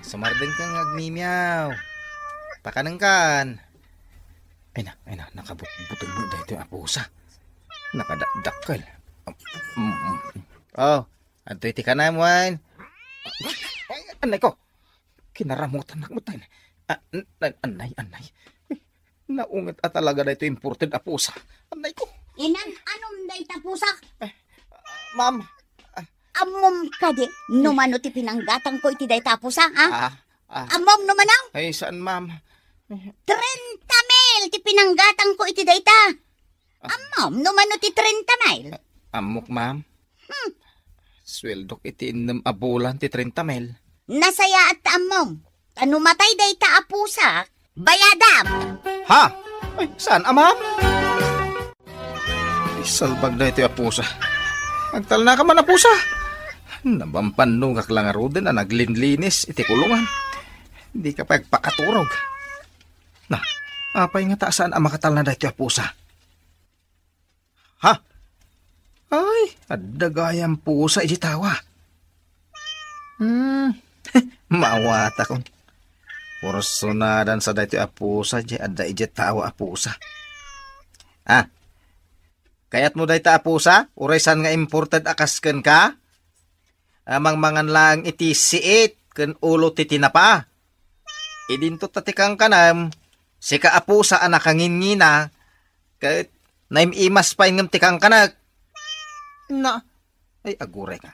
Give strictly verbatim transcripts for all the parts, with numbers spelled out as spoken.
Sumardeng ka nga agmimiaw. Pakaneng kan. Ay na, ay na, nakabutbuteng mo daytoy a pusa. Nakadakdakkel. Mm, mm. Oh, adtoy ti kanam, wen. Ay, anay ko. Kinaramutan nak mo tayo. Ah, an-, an-, anay, anay. Naunget a talaga daytoy imported a pusa. Anay ko. Inan, anum dayta pusa? Ma'am. Ammom kadi, no mano ti pinanggatang ko iti dayta a pusa, ha? Ah, ah. Ammom no mano? Ay, saan, ma'am? Trenta mil ti pinanggatang ko iti dayta. Ah. Ammom no mano ti trenta mil? Ammok, ma'am. Hmm. Sweldok iti innem a bulan ti trenta mil. Nasayaat ta ammom. Ta no matay dayta a pusak, bayadam. Ha? Ay, saan a, ma'am? Isalbag daytoy a pusa. Agtalnaka man a pusa. Nabampanno nga klangaro din a naglinlinis iti kulungan. Di ka pa agpakaturog. Na, apay nga ta saan a makatalna daytoy a pusa? Ha? Ay, adda gayam pusa iti tawa. Hmm, mawatakon. Porsonadan sa daytoy a pusa, di adda iti tawa a pusa. Ah, kayat mo dayta a pusa? Uray saan nga imported a kasken ka? Amangmangan laeng iti siit ken ulo ti tinapa. Idinto ta ti kankanam, sika a pusa a nakangingina, ket naim-imas pay ngem ti kankanak. Na, ay, aguray ka.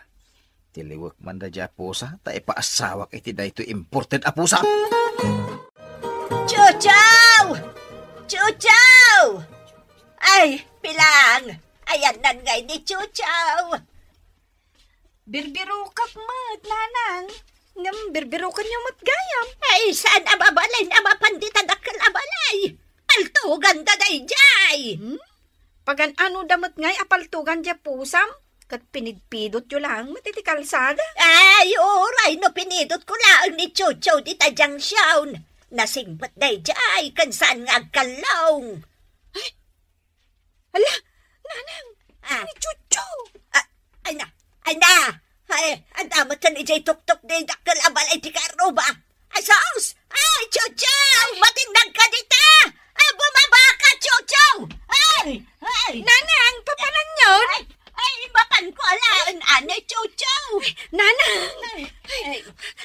Tiliwek man da di a pusa, ta ipaasawak iti daytoy imported a pusa. Chuchaw! Chuchaw! Ay, pilang! Ayannan ngay ni Chuchaw! Birbirokak met, nanang. Ngem birbirokanyo met gayam. Ay, saan a mabalin a mapan dita dakkel a balay? Paltoganda daydiay. Hmm? Pagan-ano da met ngay a paltogan diay pusam? Ket pinidpidotyo laeng met iti kalsada. Ay, uray no pinidotko laeng ni Chucho dita junction. Nasingpet daydiay ken saan nga agkallong. Ay, Ala, nanang, Ah. Ni Chucho. Ah, ay na, ay na. Ay, adda met ken idiay tuktok ti dakkel a balay ti kaarruba. Ay, sus! Ay, Chucho! Matinnag ka dita! Ay, bumaba ka, Chucho! Ay, ay! Nanang, papananyon? Ay, ay, mapan ko alaen, ane, Chucho! Nanang! Ay, ay.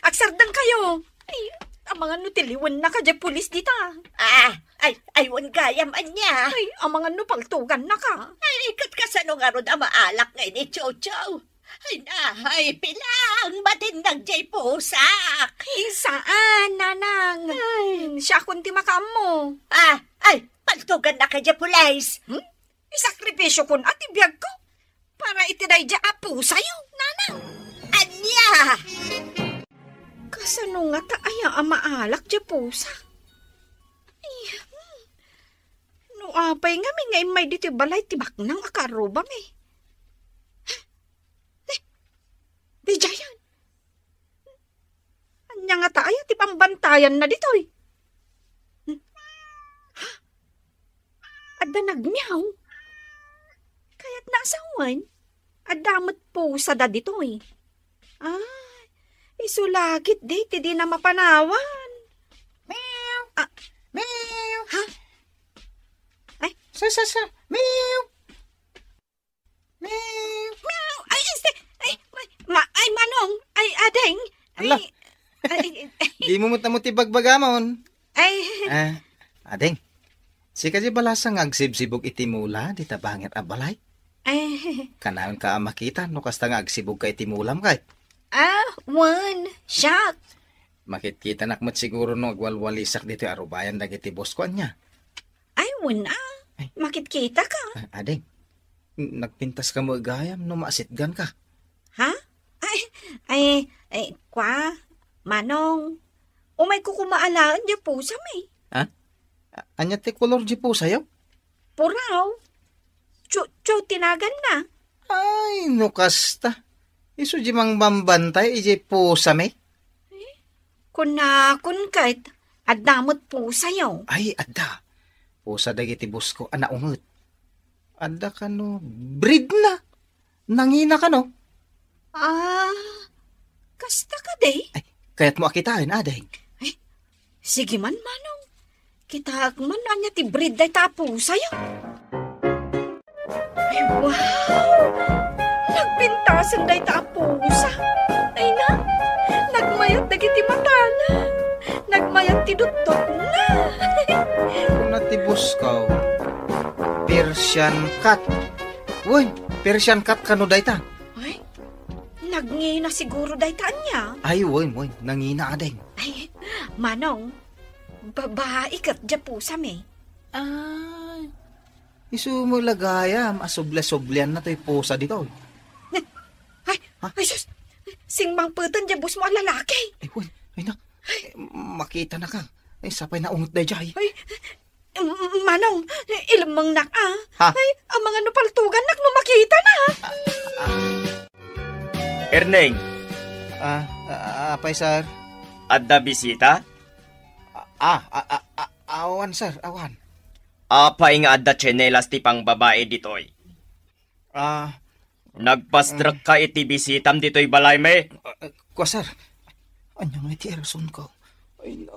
Agsardeng kayo. Ay, amangan no tiliwen na ka diay pulis dita. Ah, ay, ay, wen gayam ania. Ay, amangan no paltugan na ka. Ay, ket kasano ngarud a maalak ngay ni Chocho? Ay, na, ay, pilang, matinnag diay pusak. Ay, saan, nanang? Ay. Hmm, siakon ti makaammo. Ah, ay, paltugan na ka diay pulis. Hmm? Isakripisyo kun a ti biag ko para iti daydiay a pusayo, nanang. Ania? Kasano ngata aya a maalak diay pusa? Ay, hmm. No apay ngamin nga immay ditoy balay ti baknang a kaarrubami. Eh, daydiayen. Ania ngata aya ti pambantayanna ditoy? Hmm? Ha? Adda nagmiaw? Kayatna a sawen, adda met pusada ditoy. Ay, isu la ketdi ti dina mapanawan. Meow. Ah. Meow. Ha? Ay. Sa, sa, sa. Meow. Meow. Meow. Ay, este, ay, ma-, ma-, ay, Manong, ay, Ading. Ay, ala. Ay, ay. Dimo met ammo ti bagbagamon. Ay. Ah, Ading, sika diay balasa nga agsibsibug iti mula dita bangir a balay? Ay. Kanayon ka a makita no kasta nga agsibug ka iti mulam, kay? Ah, wen, siak. Makitkitanak met siguro no agwalwalisak ditoy arubayan dagiti boss ko, ania? Ay, wen a. Ay. Makitkita ka. Ah, Ading, nagpintas ka met gayam no maasitgan ka. Ha? Ay, ay, ay, kwa, Manong, umayko koma alaen diay pusam, eh. Ha? A-, ania ti kolor diay pusayo? Puraw. Chucho ti naganna. Ay, no kasta. Isu diay mangbambantay idiay pusami? Eh, kunakon ket, adda met pusayo. Ay, adda. Pusa dagiti boss ko a naunget. Adda kano breed na. Nangina kano? Ah, kasta kadi? Ay, Kayatmo a kitaen, ading? Ay, sige man, manong. Kitaek man no ania ti breed dayta a pusayo. Ay, wow! Nagpintasen dayta a pusa. Ay na, nagmayat dagiti matana. Nagmayat ti dutdotna. Kuna ti boss ko, Persian cat. Uy, Persian cat kano dayta? Ay, nagngina siguro dayta ania? Ay, uy, uy, nangina, ading. Ay, manong, babae ket diay pusami. Ay, isu met la gayam a subli-sublianna toy pusa ditoy. Ay, Ha? Ay, sus! Simmangpeten diay boss mo a lalaki. Ay, uy, ay, nak. Ay, makita na ka. Ay, sapay naunget daydiay. Ay, M-, Manong, ilemmengnak, ah. Ha? Ay, amangan no paltugannak no makitana. Erneng. Ah, ah, apay, sir? Adda bisita? Ah, ah, ah, ah, awan, sir, awan. Apay nga adda tsinelas ti pangbabae ditoy? Ah, Nagpastrek ka iti bisitam ditoy balaymi? Ah, ah, kua, sir. Ania nga iti rason ko? Ay, na,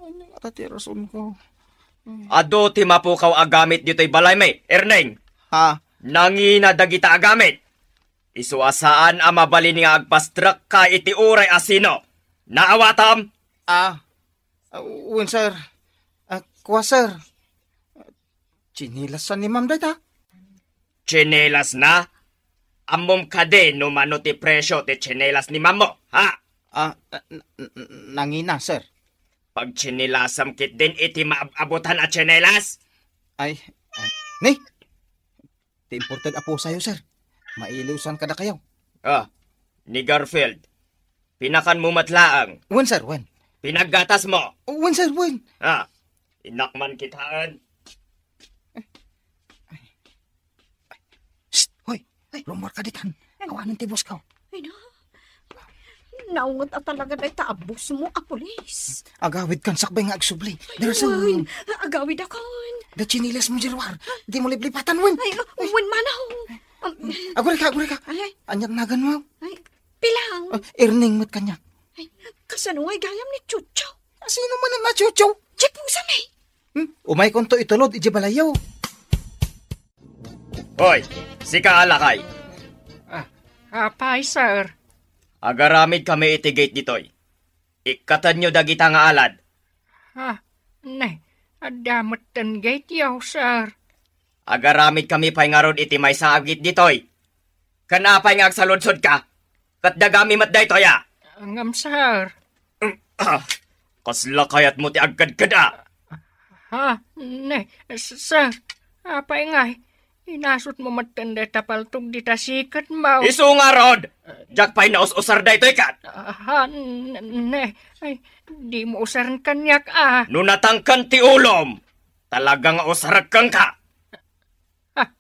ania nga ti rason ko? Adu ti mapukaw a gamit ditoy balaymi, Erneng. Ha? Nangina dagita a gamit. Isu a saan a mabalin nga agpastrek ka iti uray a sino. Naawatam? Ah, ah, wen, sir. Ah, kua, sir. Tsinelas ni ma'am dayta? Tsinelas na? Ammom kadi no mano ti presio ti tsinelas ni ma'am mo, ha? Ah, n-, n-, n-, nangina, sir. Pagtsinelasam ketdin iti maab-abutan a tsinelas? Ay, ay, ni? Ti imported a pusayo, sir. Mailiwsan kadakayo. Ah, ni Garfield, pinakanmo met laeng. Wen, sir, wen. Pinaggatasmo. Wen, sir, wen. Ah, innak man kitaen. Shh! Hoy! Ay. Rumor ka ditan. Ay. Awanen ti boss ko. Ay, na. Naunget a talaga dayta a boss mo a pulis. Agawid kan sakbay nga agsubli. Ay, Dara sa wen. Agawid akon. Da tsinelas mo, Jerwar. Di mo liplipatan, wen. Ay, wen, manaw. Um, Aguri ka, aguri ka. Ay, ay. Anya nagan mo? Ay, pilang. Ah, Erneng met kanya. Ay, kasano nga gayam ni Chucho? Sino man ang na Chucho? Diay pusami. Hmm? Umaykonto itulod idiay balayyo. Hoy, sika a lakay. Ah, apay, sir? Agaramid kami iti gate ditoy. Ikkatenyo dagita nga alad. Ah, ne, adda metten gate yo, sir. Agaramid kami pay ngarud iti maysa a gate ditoy. Ken apay nga agsaludsod ka? Ket dagami met daytoy a. Ngem, sir. Ah, kasla kayatmo ti agkedked a? Ha? Ne, s-, sir. Apay ngay? Inasutmo metten dayta paltog dita siket mo. Isu ngarud! Diak pay naus-usar daytoy ket. Ah, ha? N-, ne. Ay, dimo usaren kaniak a. No natangken ti ulom, talaga nga usarek kenka. Ah,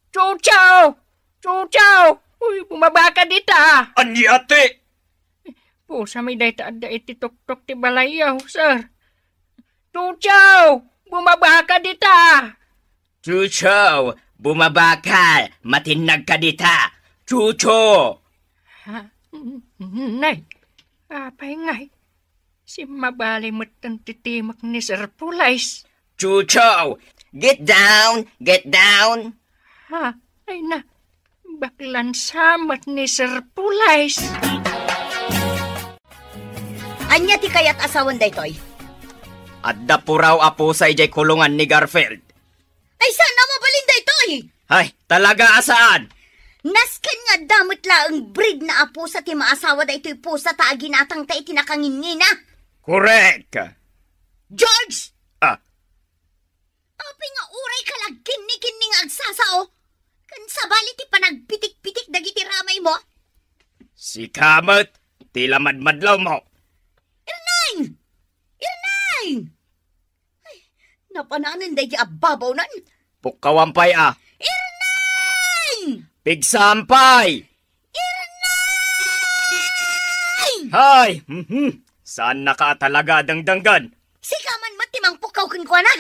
Chucho! Chucho! Uy, bumaba ka dita! Ania ti? Pusami dayta adda iti tuktok ti balayyo, sir. Chucho! Bumaba ka dita! Chucho! Bumaba ka! Matinnag ka dita! Chucho! Ha? Nay, apay ngay? Simmabali metten ti timek ni Sir Pulis. Chucho! Get down! Get down! Ha? Ay na, baklan sa met ni Sir Pulis. Ania ti kayat a sawen daytoy? Adda puraw a pusa idiay kulongan ni Garfield. Ay, saan a mabalin daytoy? Ay, talaga a saan! Nasken nga adda met laeng breed na a pusa ti maasawa daytoy pusa ta aginatangta iti nakanginnina. Correct! George! Ah. Apay nga uray ka la kinnikinni nga agsasao? Ken sabali ti panagpitikpitik dagiti ramay mo? Sika met ti la madmadlaw mo. Erneng! Erneng! Ay, napananen daydi a babawnan. Pukkawan pay a. Erneng! Pigsam pay! Erneng! Hay! Mhm. Saannaka a talaga a dengdenggen. Sika man met ti mangpukkaw kenkuana.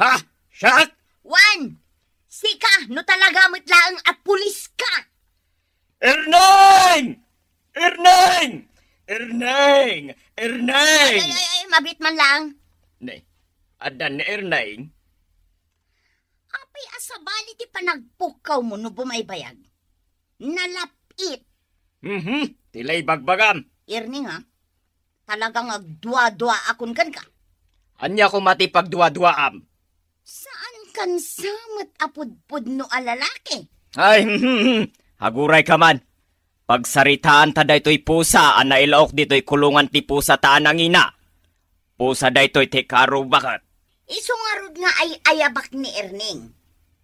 Ha? Siak? Wen, sika no talaga met laeng a pulis ka. Erneng! Erneng! Erneng! Erneng! Ay, ay, ay, ay, mabit man lang. Ne, addan ni Erneng? Apay a sabali ti panagpukkawmo no bumaybayag? Nalap-it. Mhm, ti lay bagbagam. Erneng, ha? Talagang agdua-duaakon kenka. Ania koma ti pagdua-duaam? Saan kan sa met a pudpudno a lalaki? Ay, agurayka man. Pagsaritaanta daytoy pusa a nailaok ditoy kulungan ti pusa ta a nangina. Pusa daytoy ti karubaket. Isu ngarud nga ay-ayabak ni Erneng.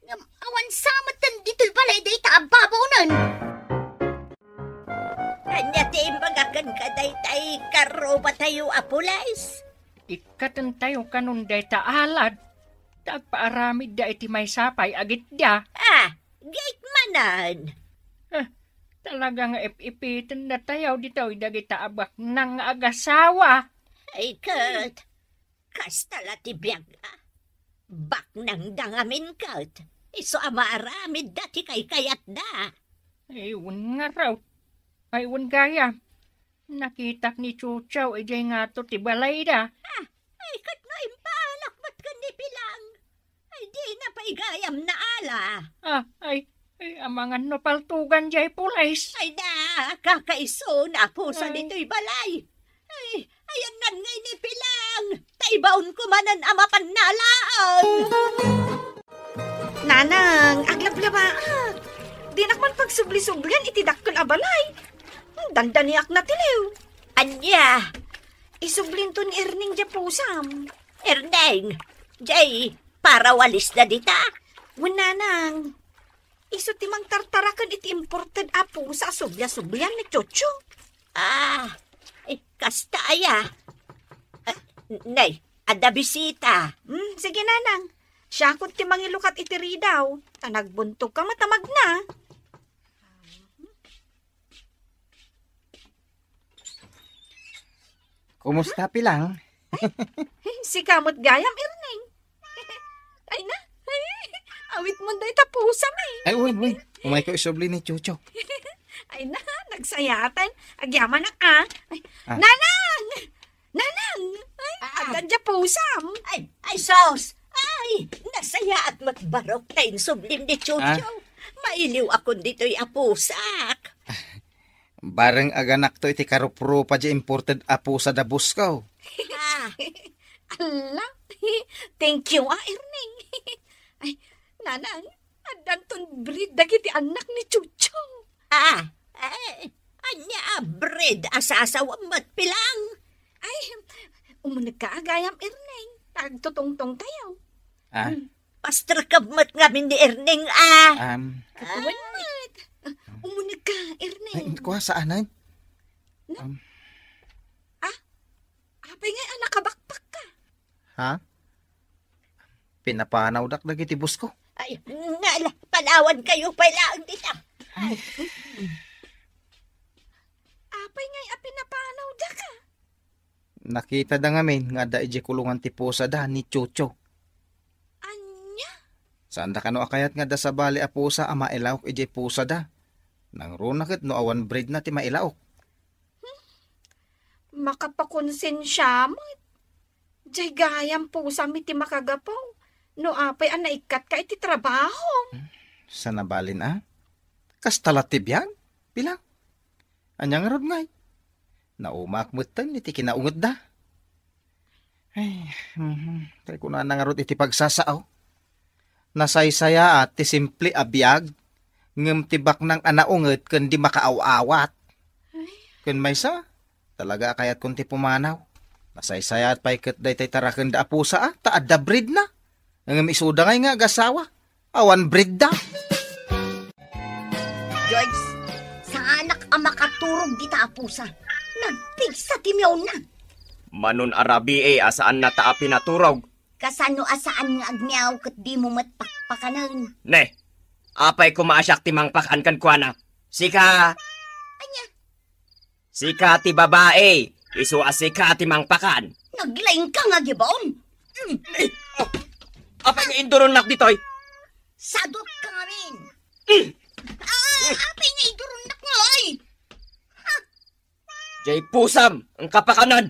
Ngem awan sa met ditoy balay dayta a babonen. Ania ti imbaga kenka daytay karrubatayo a pulis? Ikkatentayo kanon dayta alad, ta agpaaramidda iti maysa pay a gitda. Ah, gait manen. Ah, talaga nga ip-ipitendatayo ditoy dagita a baknang nga agasawa. Ay, ket, kasta la ti biag, a. Baknangda ngamin ket, isu a maaramidda ti kaykayatda. Ay, wen ngarud. Ay, wen gayam. Nakitak ni Chucho idiay ngato ti balayda. Ah, ay, ket no impaalak met ken ni Pilang. Ay, dina pay gayam naala. Ah, ay, ay, amangan no paltugan diay pulis. Ay, da, kakaiso, napusa Ay. ditoy balay. Ay, ayangan ngay ni Pilang. Ta ibaonko manen a mapan naalaen. Nanang, aglablabaak. Dinak man pagsubli-sublian iti dakkel a balay. Dandaniak natiliw. Ania? Isublinto ni Erneng diay pusam. Erneng, diay parawalisda dita? Wen, nanang. Isu ti mangtartaraken iti imported a pusa a sublia-sublian ni Chucho. Ah, eh, kasta aya. Ah, nay, adda bisita. Hmm, sige, nanang. Siakon ti mangilukat iti ridaw, ta nagbuntogka met a magna. Kumusta, Pilang? Sika met gayam, Erneng. Ay na, ay, awit mo dayta pusam, eh. Ay, uy, uy. Umayko isubli ni Chucho. Ay na, nagsayaaten. Agyamanak, ah. Ay, Ah. Nanang! Nanang! Ay, Ah. addan diay pusam. Ay, ay, sus! Ay, nasayaat met barok ta insublim ni Chucho. Ah. Mailiwakon ditoy a pusak. Bareng aganakto iti karuprupa diay imported a pusa da boss ko. Ah. Ala, thank you, ah, Erneng. Ay, Nanang, addanton breed dagiti annak ni Chucho. Ah, eh, ania a breed a sasawam met, Pilang? Ay, umunegka a gayam, Erneng. Agtutungtongtayo. Ah? Hmm. Pasterkeb met ngamin ni Erneng, ah. Um, Wen met. Umunegka, Erneng. Ay, kua, saanen? No? Um, Ah? Apay ngay a nakabakbakka? Ha? Pinapanawdak dagiti boss ko. Ay, nala, panawankayo pay laeng dita. Apay ngay a pinapanawdaka? Nakitada ngamin nga adda idiay kulungan ti pusada ni Chucho. Ania? Saanda kano a kayat nga adda sabali a pusa a mailaok idiay pusada. Nangruna ket no awan breed na ti mailaok. Makapakonsensia met. Diay gayam pusam iti makagapu no apay a naikkatka iti trabaho. Hmm, saan a balin a? Kasta la ti biag? Pilang? Ania ngarud ngay? Naumaak metten iti kinaungetda. Ay, mhm. Tay kunana ngarud iti pagsasao. Nasaysayaat ti simple a biag, ngem ti baknang a naunget ken di makaaw-awat. Ay. Ken maysa, talaga a kayatkon ti pumanaw. Nasaysayaat pay ket daytay tarakenda a pusa a, ta adda breed na. Ngem isuda ngay nga agasawa, awan breed da. George, saanak a makaturog dita a pusa. Nagpigsa ti miawna. Manon a rabii a saanna ta a pinaturog. Kasano a saan nga agmiaw ket dimo met pakpakanen? Ne, apay koma a siak ti mangpakan kenkuana? Sika! Ania? Sika ti babai, isu a sika ti mangpakan. Naglaingka nga agibaon. Mm. Eh, oh, apay nga induronnak ditoy? Sadutka ngamin. Mm. Ah, apay nga iduronnak ngay? Ha? Jay pusam, ang kapakanan.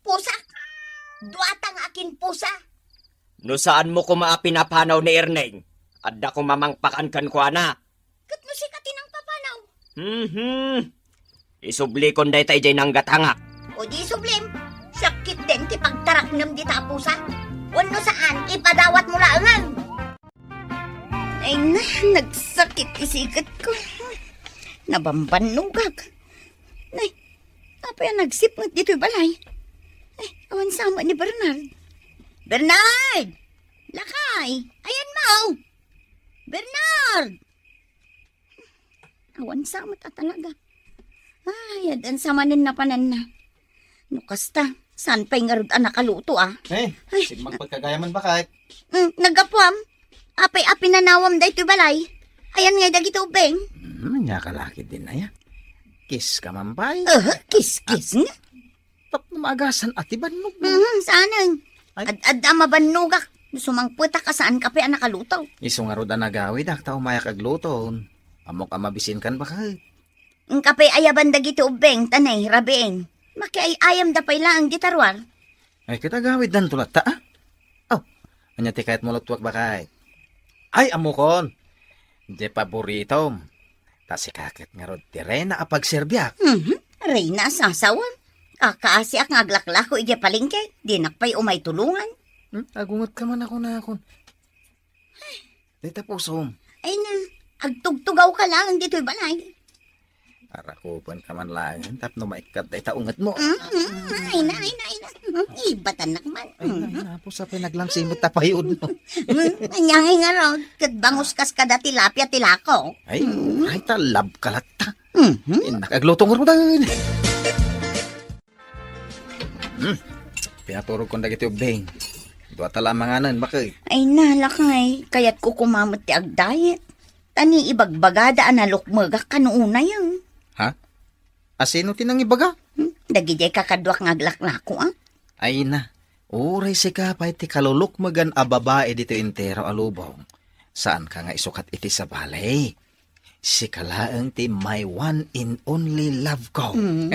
Pusak? Duata nga akin pusa. No saanmo koma a pinapanaw ni Erneng, adda koma mangpakan kenkuana. Ket no sika ti nangpapanaw? Mhm. Isublikon dayta idiay nanggatangak. O di isublim, sakit den ti pagtaraknem dita a pusa. Wenno saan, ipadawatmo laengen. Ay na, nagsakit ti siketko. Nabambannogak. Nay, apay a nagsipnget ditoy balay? Ay, awan sa met ni Bernard. Bernard! Lakay! Ayanmo! Bernard! Awan sa met a talaga. Ay, addan sa manen napananna. No kasta, saan pay ngarud a nakaluto, a? Eh, Ay. Simmang pagkagayaman, baket. Mm, naggapuam? Apay a pinanawam daytoy balay? Ayan ngay dagiti ubbing? Hmm, ania ka la ketdin aya? Kiss ka man pay? Eh, kiss-kiss nga. Tapno maagasan a ti bannog mo. Mhm, saanen. Ay. Ad-adda a mabannogak. Sumangpetak a saan ka pay a nakaluto. Isu ngarud a nagawidak ta umayak agluto. Ammok a mabisinkan baket. Inka pay ayaban dagiti ubbing, ta ne, rabiin. Makiay-ayamda pay laeng dita ruar. Ay, ket agawiddanto latta, a? Aw, ania ti kayatmo laeng tuak, baket? Ay, ammokon. Diay paboritom. Ta sika ket ngarud ti reyna a pagserbiak. Mhm. Reyna a sasawa. Kakaasiak nga aglaklako idiay palengke. Dinak pay umay tulongan. Hmm? Agunget ka man a kunakon. Dayta pusom. Ay na, agtugtugaw ka laeng ditoy balay. Arakupen ka man laeng tapno maikkat dayta ungetmo. Mm, mm, ay na, ay na, ay na. Mm, ibatanak man. Ay na, ay na, apo, sa pinaglamsimot ta payudno. Mm, ania ngay ngarud, ket bangus kas kada tilapia ti lako. Ay, Mm. ay, ta lab ka latta. Mhm. Innak agluto ngaruden. Hmm. Pinaturogkon dagiti ubbing. Duata la a manganen, baket. Ay na, lakay. Kayatko koma met ti agdiet. Ta ni ibagbagada a nalukmegak kano unay, a. Ha? A, sino ti nangibaga? Hmm? Dagidiay kakaduak nga aglaklako, a. Ay na. Uray sika pay ti kalulukmegan a babai ditoy entero a lubong. Saanka nga isukat iti sabali. Sika laeng ti my one and only love ko. Mm.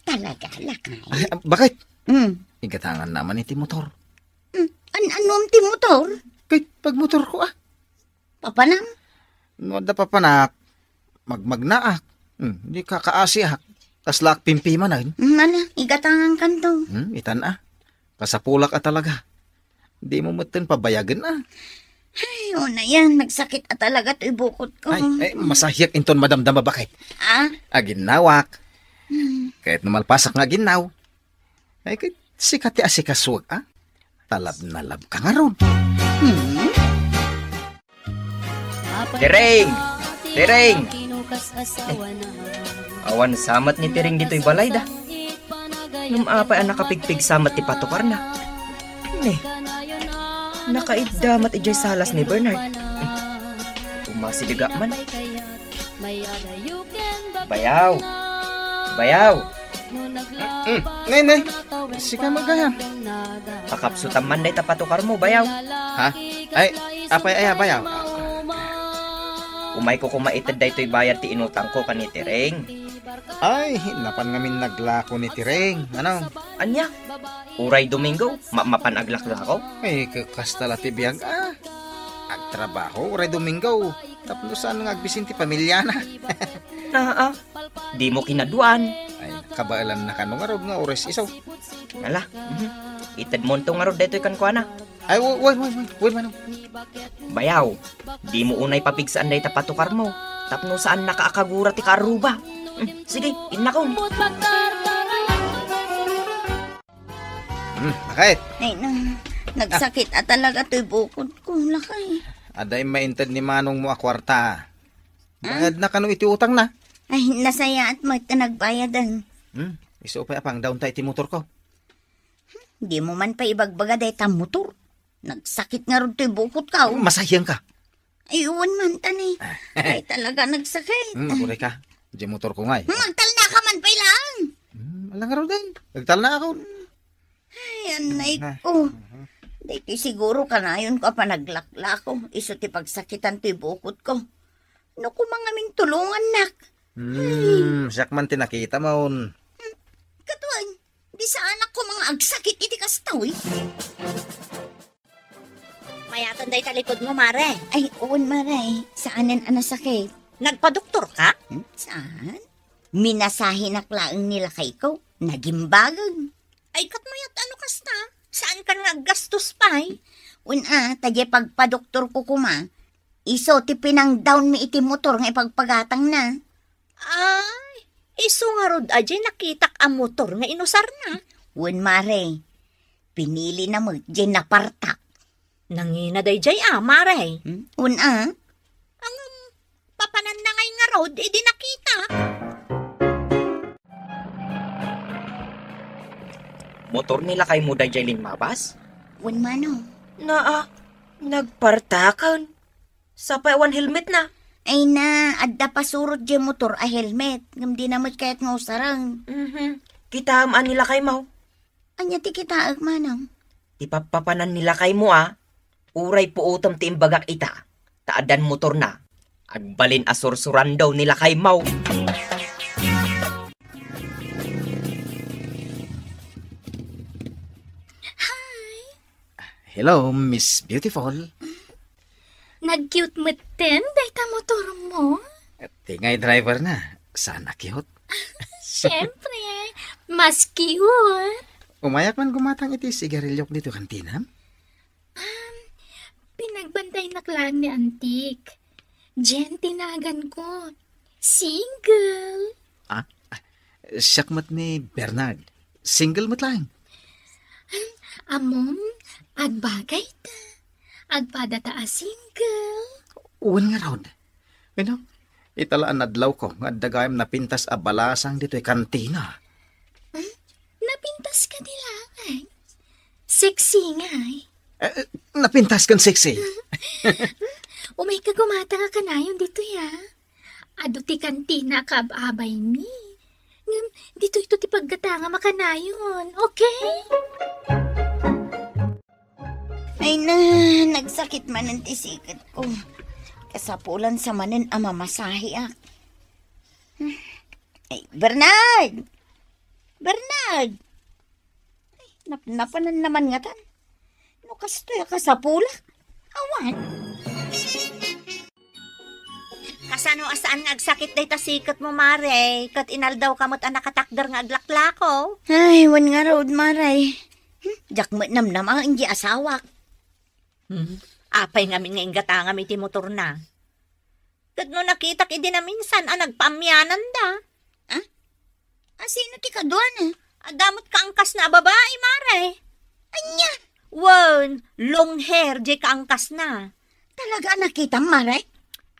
Talaga, lakay. Ay, ah, baket? Mm. Igatanganna man iti motor. Mm. An-, annom ti motor? Kay, pagmotorko, a. Papanam? No adda papanak, magmagnaak. Hmm, di kakaasiak. Kaslaak pimpimanen. Mm, ala, igatangankanto. Hmm, itan, a. Kasapulak a talaga. Dimo metten pabayagen, a. Ay, unayen, nagsakit a talaga toy bukotko. Ay, ay, masahiak inton madamdama, baket. A? Aginnawak. Hmm. Ket no malpasak nga aginnaw, ay, ket sika ti asikasuek, a. Ta lab na lab ka ngarud. Hmm. Tireng! Tireng! Awan sa met ni Tireng ditoy balayda. Ngem apay a nakapigpigsa met ti patukarna? Ne, nakaidda met idiay salas ni Bernard. Umasidegak man. Bayaw! Bayaw! Mm, nay, nay. Sika met gayam. Pakapsutam man dayta patukarmo, bayaw. Ha? Ay, apay aya, bayaw? Umayko koma ited daytoy bayad ti inutangko ken ni Tireng. Ay, napan ngamin naglako ni Tireng. Ano? Ania? Uray Domingo, ma-, mapan aglaklako? Ay, kasta la ti biag, a. Agtrabaho, uray Domingo. Tapno saan nga agbisin ti pamilyana. Aa, dimo kinaduan. Ay, kabaelanna kano ngarud nga oras isu. Ala, mhm. Itedmonto ngarud daytoy kenkuana. Ay, wa-, wa-, wa-, wa-, wa-, wa-, Bayaw, dimo unay papigsaan dayta patukarmo. Tapno saannaka a kagura ti kaarruba. Hmm, sige, innakon. Hmm, baket? Ay, na, nagsakit a talaga toy bukotko, lakay. Adda immainted ni manongmo a kuarta. Ah? Bayadna kano iti utangna? Ay, nasayaat met ta nagbayadan. Hmm, isu pay a pangdaonta iti motorko. Dimo man pay ibagbaga dayta motor. Nagsakit ngarud toy bukotko. Masahiangka. Ay, wen man, ta ni. Ay, talaga, nagsakit. Hmm, aguray ka. Diay motorko ngay. Hmm, agtalna ka man pay laeng. Hmm, ala ngaruden. Agtalna ako. Ay, anay ko. Daytoy siguro kanayonko a panaglaklako. Isu ti pagsakitan toy bukotko. No koma ngamin tulongannak. Hmm, siak man ti nakitamon. Kaduan, di saanak koma nga agsakit iti kasta, uy. Mayatan dayta likod mo, mare. Ay, wen, mare. Saanen a nasakit. Nagpadoktor ka? Hmm? Saan? Minasahinak laeng ni lakayko. Nagimbagan. Ay, ket mayat a no kasta? Saan kan nga aggastos pay? Wen a, ta diay pagpadoktorko koma, isu ti pinang-down mi iti motor nga ipagpagatangna. Ay, isu ngarud a diay nakitak a motor nga inusarna. Wen, mare, pinilina met diay napartak. Nangina daydiay a, mare. Hmm? Wen a. Ang papananna ngay ngarud idi nakita. Motor ni lakaymo daydiay limmabas? Wen, manong. Naa, nagpartaken. Sapay awan helmetna. Ay na, adda pasurot diay motor a helmet. Ngem dina met kayat nga usaren. Mhm. Kitaem a ni lakaymo. Ania ti kitaek, manong? Ti pappapanan ni lakaymo a, uray puotem ti imbagak ita, ta addan motorna. Agbalin a sursurandaw ni lakaymo. Hi! Hello, Miss Beautiful. Nag-cute metten dayta motormo. Ti ngay driverna, saan a cute? Siyempre, mas cute. Umayak man gumatang iti sigariliok ditoy kantina. Um, pinagbantaynak laeng ni Antik. Jen ti naganko. Single. Ah, siak met ni Bernard. Single met laeng. Ammom, agbagayta. Agpadata a single. Wen ngarud. Wen a, ita la a nadlawko nga adda gayam napintas a balasang ditoy kantina. Hmm? Napintas kadi laeng? Sexy ngay. Eh, napintas ken sexy. Umayka gumatang a kanayon ditoy a. Adu ti kantina a kaab-abaymi. Ngem, ditoyto ti paggatangam a kanayon, okay? Ay na, nagsakit manen ti siketko. Kasapulan sa manen a mamasaheak. Ay, Bernard! Bernard! Ay, nap-, napanan naman ngatan. No kastoy a kasapulak. Awan. Kasano a saan nga agsakit dayta siketmo, mare? Ket inaldawka met a nakatakder nga aglaklako. Ay, wen ngarud, mare. Hmm, diak met namnamaen diay asawak. Hmm? Apay ngamin nga inggatangam iti motorna? Ket no nakitak idi naminsan a nagpaammiananda. Ah? Asino ti kaduana? Adda met kaangkasna a babai, mare. Ania? Wen, long hair diay kaangkasna. Talaga a nakitam, mare?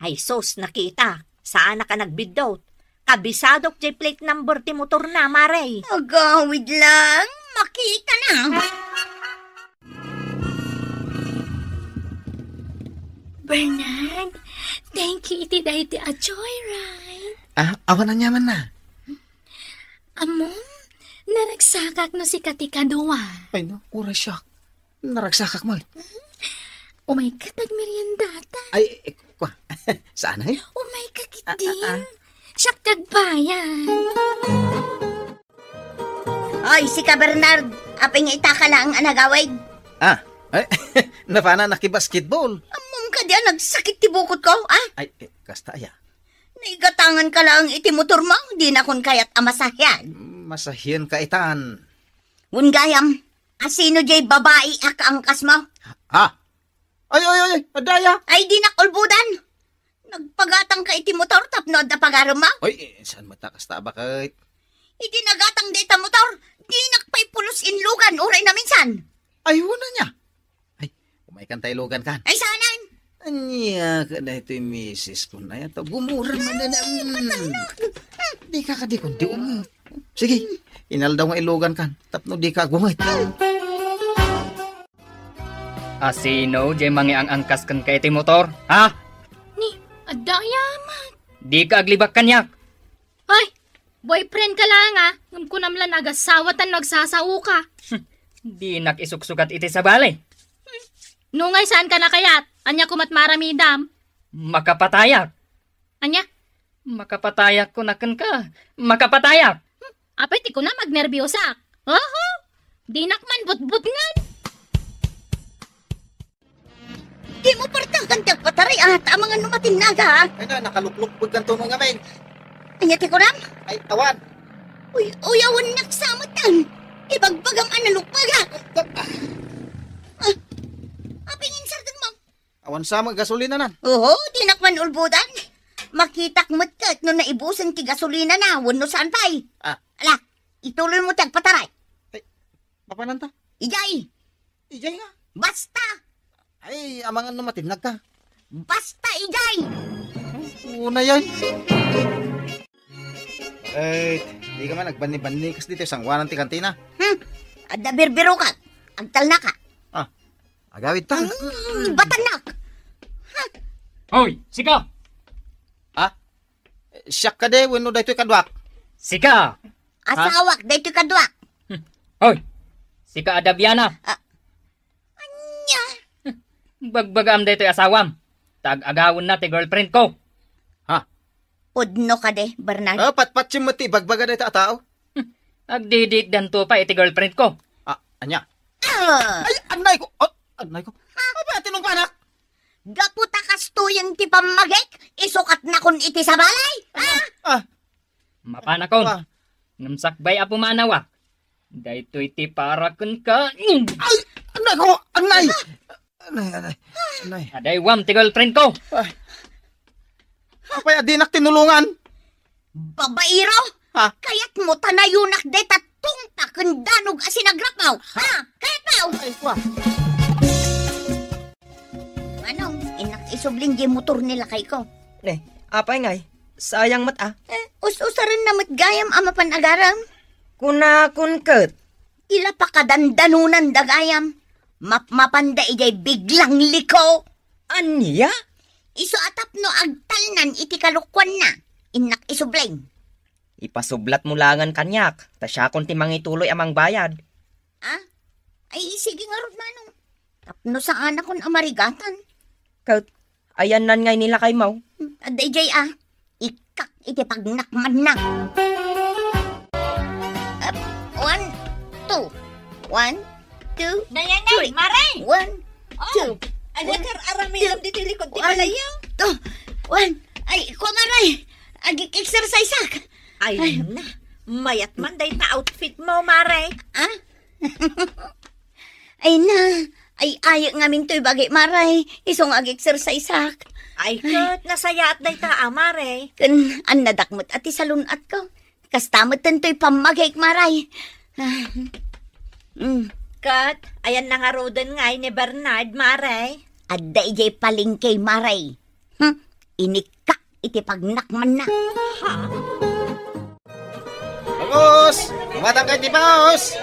Ay sus, nakitak. Saanak a nagbiddut. Kabisadok diay plate number ti motorna, mare. Agawid lang, makita na. Bernard, thank you iti daytoy a joyride. Ah, awan aniamanna. Ammom, naragsakak no sika ti kadua. Ay, no, uray siak. Naragsakak met. Umayka ta agmeriendata. Ay, eh, kwa. Saan ay? Umayka ketdin. Ah, ah, ah. Siak ti agbayad. Oy, sika, Bernard, apay nga ita ka laeng a nagawid? Ah, ay, napana nakibasketball. Ammom kadi a nagsakit ti bukotko, ah? Ay, eh, kasta aya. Naigatanganka laeng iti motormo, dinakon kayat a masahian. Masahianka itan. Wen gayam, asino diay babai a kaangkasmo? Ha? Ay, ay, ay, ay, adda aya? Ay, dinak ulbodan. Nagpagatangka iti motor tapno adda pagaremmo? Ay, eh, saan met a kasta a baket? Idi nagatang dayta motor, dinak pay pulos inlugan uray naminsan. Ay, wen ania? Ay, umaykan ta ilugankan. Ay, saanen? Ania ka daytoy misis ko na yato? Gumura man na. Dika kadi kundi um. Sige, inaldaw nga ilugankan. Tapno dika agunget. Asino diay mangiang-angkas kenka iti motor, ha? Ni, adda aya met. Dika aglibak kaniak. Ay, boyfriend ka laeng a, ngem kunam la nga agasawatan no agsasaoka. Dinak isuksukat iti sabali. No ngay saanka nakayat, ania koma't maaramidam? Makapatayak. Ania? Makapatayak kuna kenka. Makapatayak. Apay ti kunam, agnerbiosak. Oho! Dinak man butbutngan. Dimo partakan ti agpataray, a, ta amangan no matinnaga, a. Ay na, nakaluklukpeg kanto no ngamin. Ania ti kunam? Ay, awan. Uy, uy, awan naksametan. Ibagbagam a nalukpegak. Ah, apay nga insardengmo? Awan sa met gasolinanan. Oho, dinak man ulbodan. Makitak met ket no naibusen ti gasolinana wenno saan pay. Ah. Ala, ituloymo ti agpataray. Ay, mapananta? Ijay. Ijay nga. Basta. Ay, amangan no matinnagka. Basta, ijay. Una yan. Eh, di ka man nagbanni-banni kas dito sanguanan ti kantina. Hmm. Adda birbirokak. Agtalnaka. Ah, agawid ta. Hmm, batannak. Hoy, sika! Ah? Siak kadi wenno daytoy kaduak? Sika! Asawak daytoy kaduak. Hmm. Hoy! Sika a Daviana. Ah. Ania? Bagbagaam daytoy asawam. Ta ag-agawenna ti girlfriend ko. Ha? Pudno kadi, Bernard? Ah, patpatiem met ti ibagbaga dayta a tao. Hmm. Agdidiikdanto pay iti girlfriend ko. Ah, ania? Ah! Ay, annay ko! Oh, annay ko! Apay a tinungpanak? Gapu ta kastoyen ti pammagik, isukatnakon iti sabalay? Ah! Ah! Mapanakon. Ah. Ngem sakbay a pumanaw, a. Daytoy ti para kenka. Ay! Annay ko! Annay! Annay, annay. Annay. Adaywam ti girlfriend ko. Ay. Apay a dinak tinulongan? Babaero! Ha? Kayatmo ta nayonak dayta tungpa ken danog a sinagrapmo? Ha? Kayatmo? Ay, kwa. Manong, innak isubli diay motor ni lakayko. Ne, apay ngay? Sayang met, a. Eh, us-usarenna met gayam a mapan agaram. Kunakon ket. Ila pakadandanonanda gayam. Mapmapanda idiay biglang liko. Ania? Isu a tapno agtalnan iti kalokuanna, innak isubli. Ipasublatmo laengen kaniak, ta siakon ti mangituloy a mangbayad. Ah? Ay, sige ngarud, Manong. Tapno saanakon a marigatan. Ket, ayannan ngay ni lakaymo? Hmm, adda idiay, a. Ikkak iti pagnakmanna. Up, one, two. One, two, Nay, nay, three. Mare! One, Oh, two. Ano One, kar aramidam two. Ditoy likod ti One, balayo? Two. One. Ay, kumare. Ag-exercise ak. Ay, Ay. Na. Mayat man dayta outfit mo, Mare. Ah? Ay na. Ay, ayek ngamin toy bagi, Mare. Isu nga ag-exercise ak. Ay, ket, nasayaat dayta, a, Mare. Ken, annadak met a ti salun-at ko. Kasta met toy pammagik, Mare. Ah. Mm. Ket, ayanna ngaruden ngay ni Bernard, Mare. Adda idiay palengke, Mare. Hmm? Inikkak iti pagnakmanna. Ha? Bangus! Kumatangka iti bangus!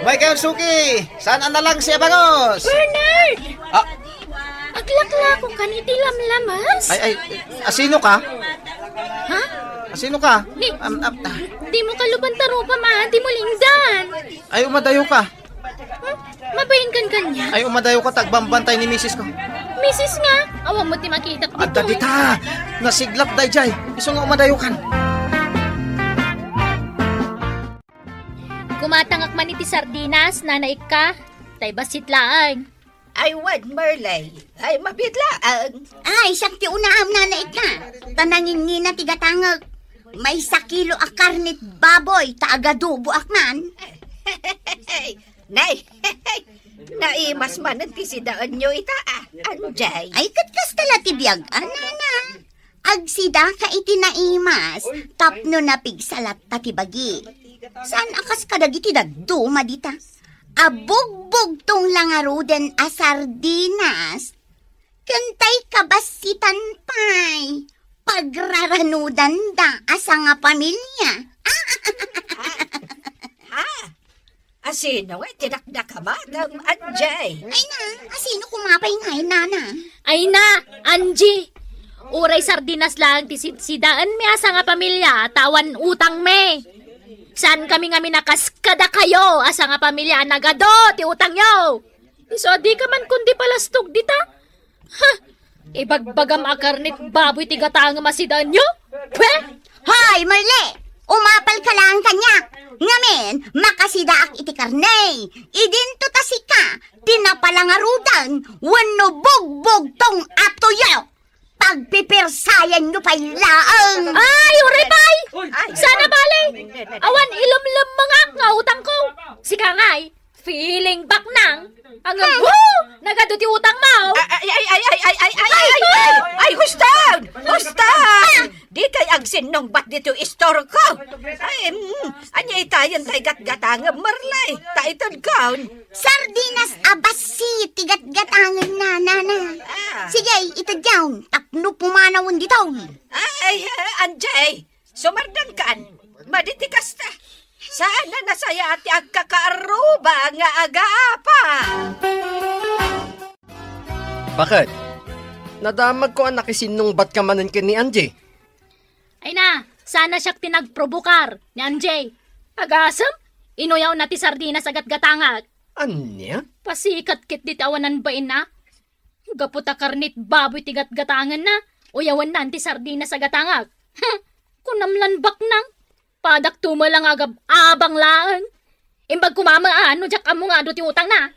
May kayo suki! Saan ang nalangsi a bangus? Bernard! Ah. Aglaklako kan iti lamlamas? Ay, ay, asino ka? Ha? Asino ka? Ni, Am, am, ah. Di mo kaluban ta rupa, ma. Di mo lingdan. Ay, umadayo ka. Hmm? Mabain kan kanya? Ay, umadayo ka, ta agbambantay ni misis ko. Misis nga? Awan mo ti makita. Adda dita. Nasiglat dayjay. Isu nga umadayo kan. Kumatangak man iti sardinas, Nana Ikka. Tay bassit laeng. Ay, wen, Merlay. Ay, mabiit laeng. Ay, siak ti unaam, Nana Ikka. Ta nangingina ti gatangek. Maysa kilo a karnit baboy, ta agaduboak man. Nay, naimas manen ti sidaenyo ita, a, Anjay. Ay, ket kasta la ti biag, a, Nana. Agsidaka iti naimas, tapno napigsa latta ti bagi. Saan a kas kadagiti dadduma dita? Abugbugtong la ngaruden a sardinas, ken tay kabassitan pay, pagraranudanda a sangapamilia. Ha? Asino nga ti dakdakamatem, Anjay? Ay na, asino koma pay ngay, Nana? Ay na, Angie! Uray sardinas laeng ti sitsidaenmi a sangapamilia, ta awan utangmi. Saan kami ngamin a kas kadakayo a sangapamilia a nagadu ti utangyo? Isu a dika man kundi palastog dita? Ha! Ibagbagam a karnit baboy ti gatangem a sidaenyo? Pwe? Hoy, Merle! Umapal ka lang kaniak. Ngamin, makasidaak iti karne. Idinto ta sika, ti napalangarudan wenno bugbugtong a tuyo. Pagpipirsayanyo pay laeng. Ay, uray pay! Ay. Sana bale! Awan ilumlemmengak nga utangko. Sika ngay, feeling back nang. Ang, hmm, nagadu ti utang mo. Ay, ay, ay, ay, ay, ay, ay, ay, ay, ay, ay, husto! Husto! Di kay agsinnungbat dito istorko. Ay, mm, anya itayan tay gatgatangem, Merle? Ta itedkon. Sardinas a bassit ti gatgatangen na, nana. Ah. Sige, itedyaw, tapno pumanawen ditoy. Ay, eh, Anjay, sumardengkan. Madi ti kasta. Saan a nasaya ti agkakaaruba nga agaapa? Bakit? Nadamagko a nakisinnungbat ka manen ken ni Angie. Ay na, sana siak ti nagprobokar ni Angie. Agasem, inuyawna ti sardinas a gatgatangak. Ania? Pasikat ket dita awanan bainna. Gapu ta karnit baboy ti gatgatangenna, uyawennan ti sardinas a gatangak. Hmm, kunam lan baknang. Padak tumo lang agab-abang laeng. Imbag kumama a, no diak ammo nga adu ti utangna.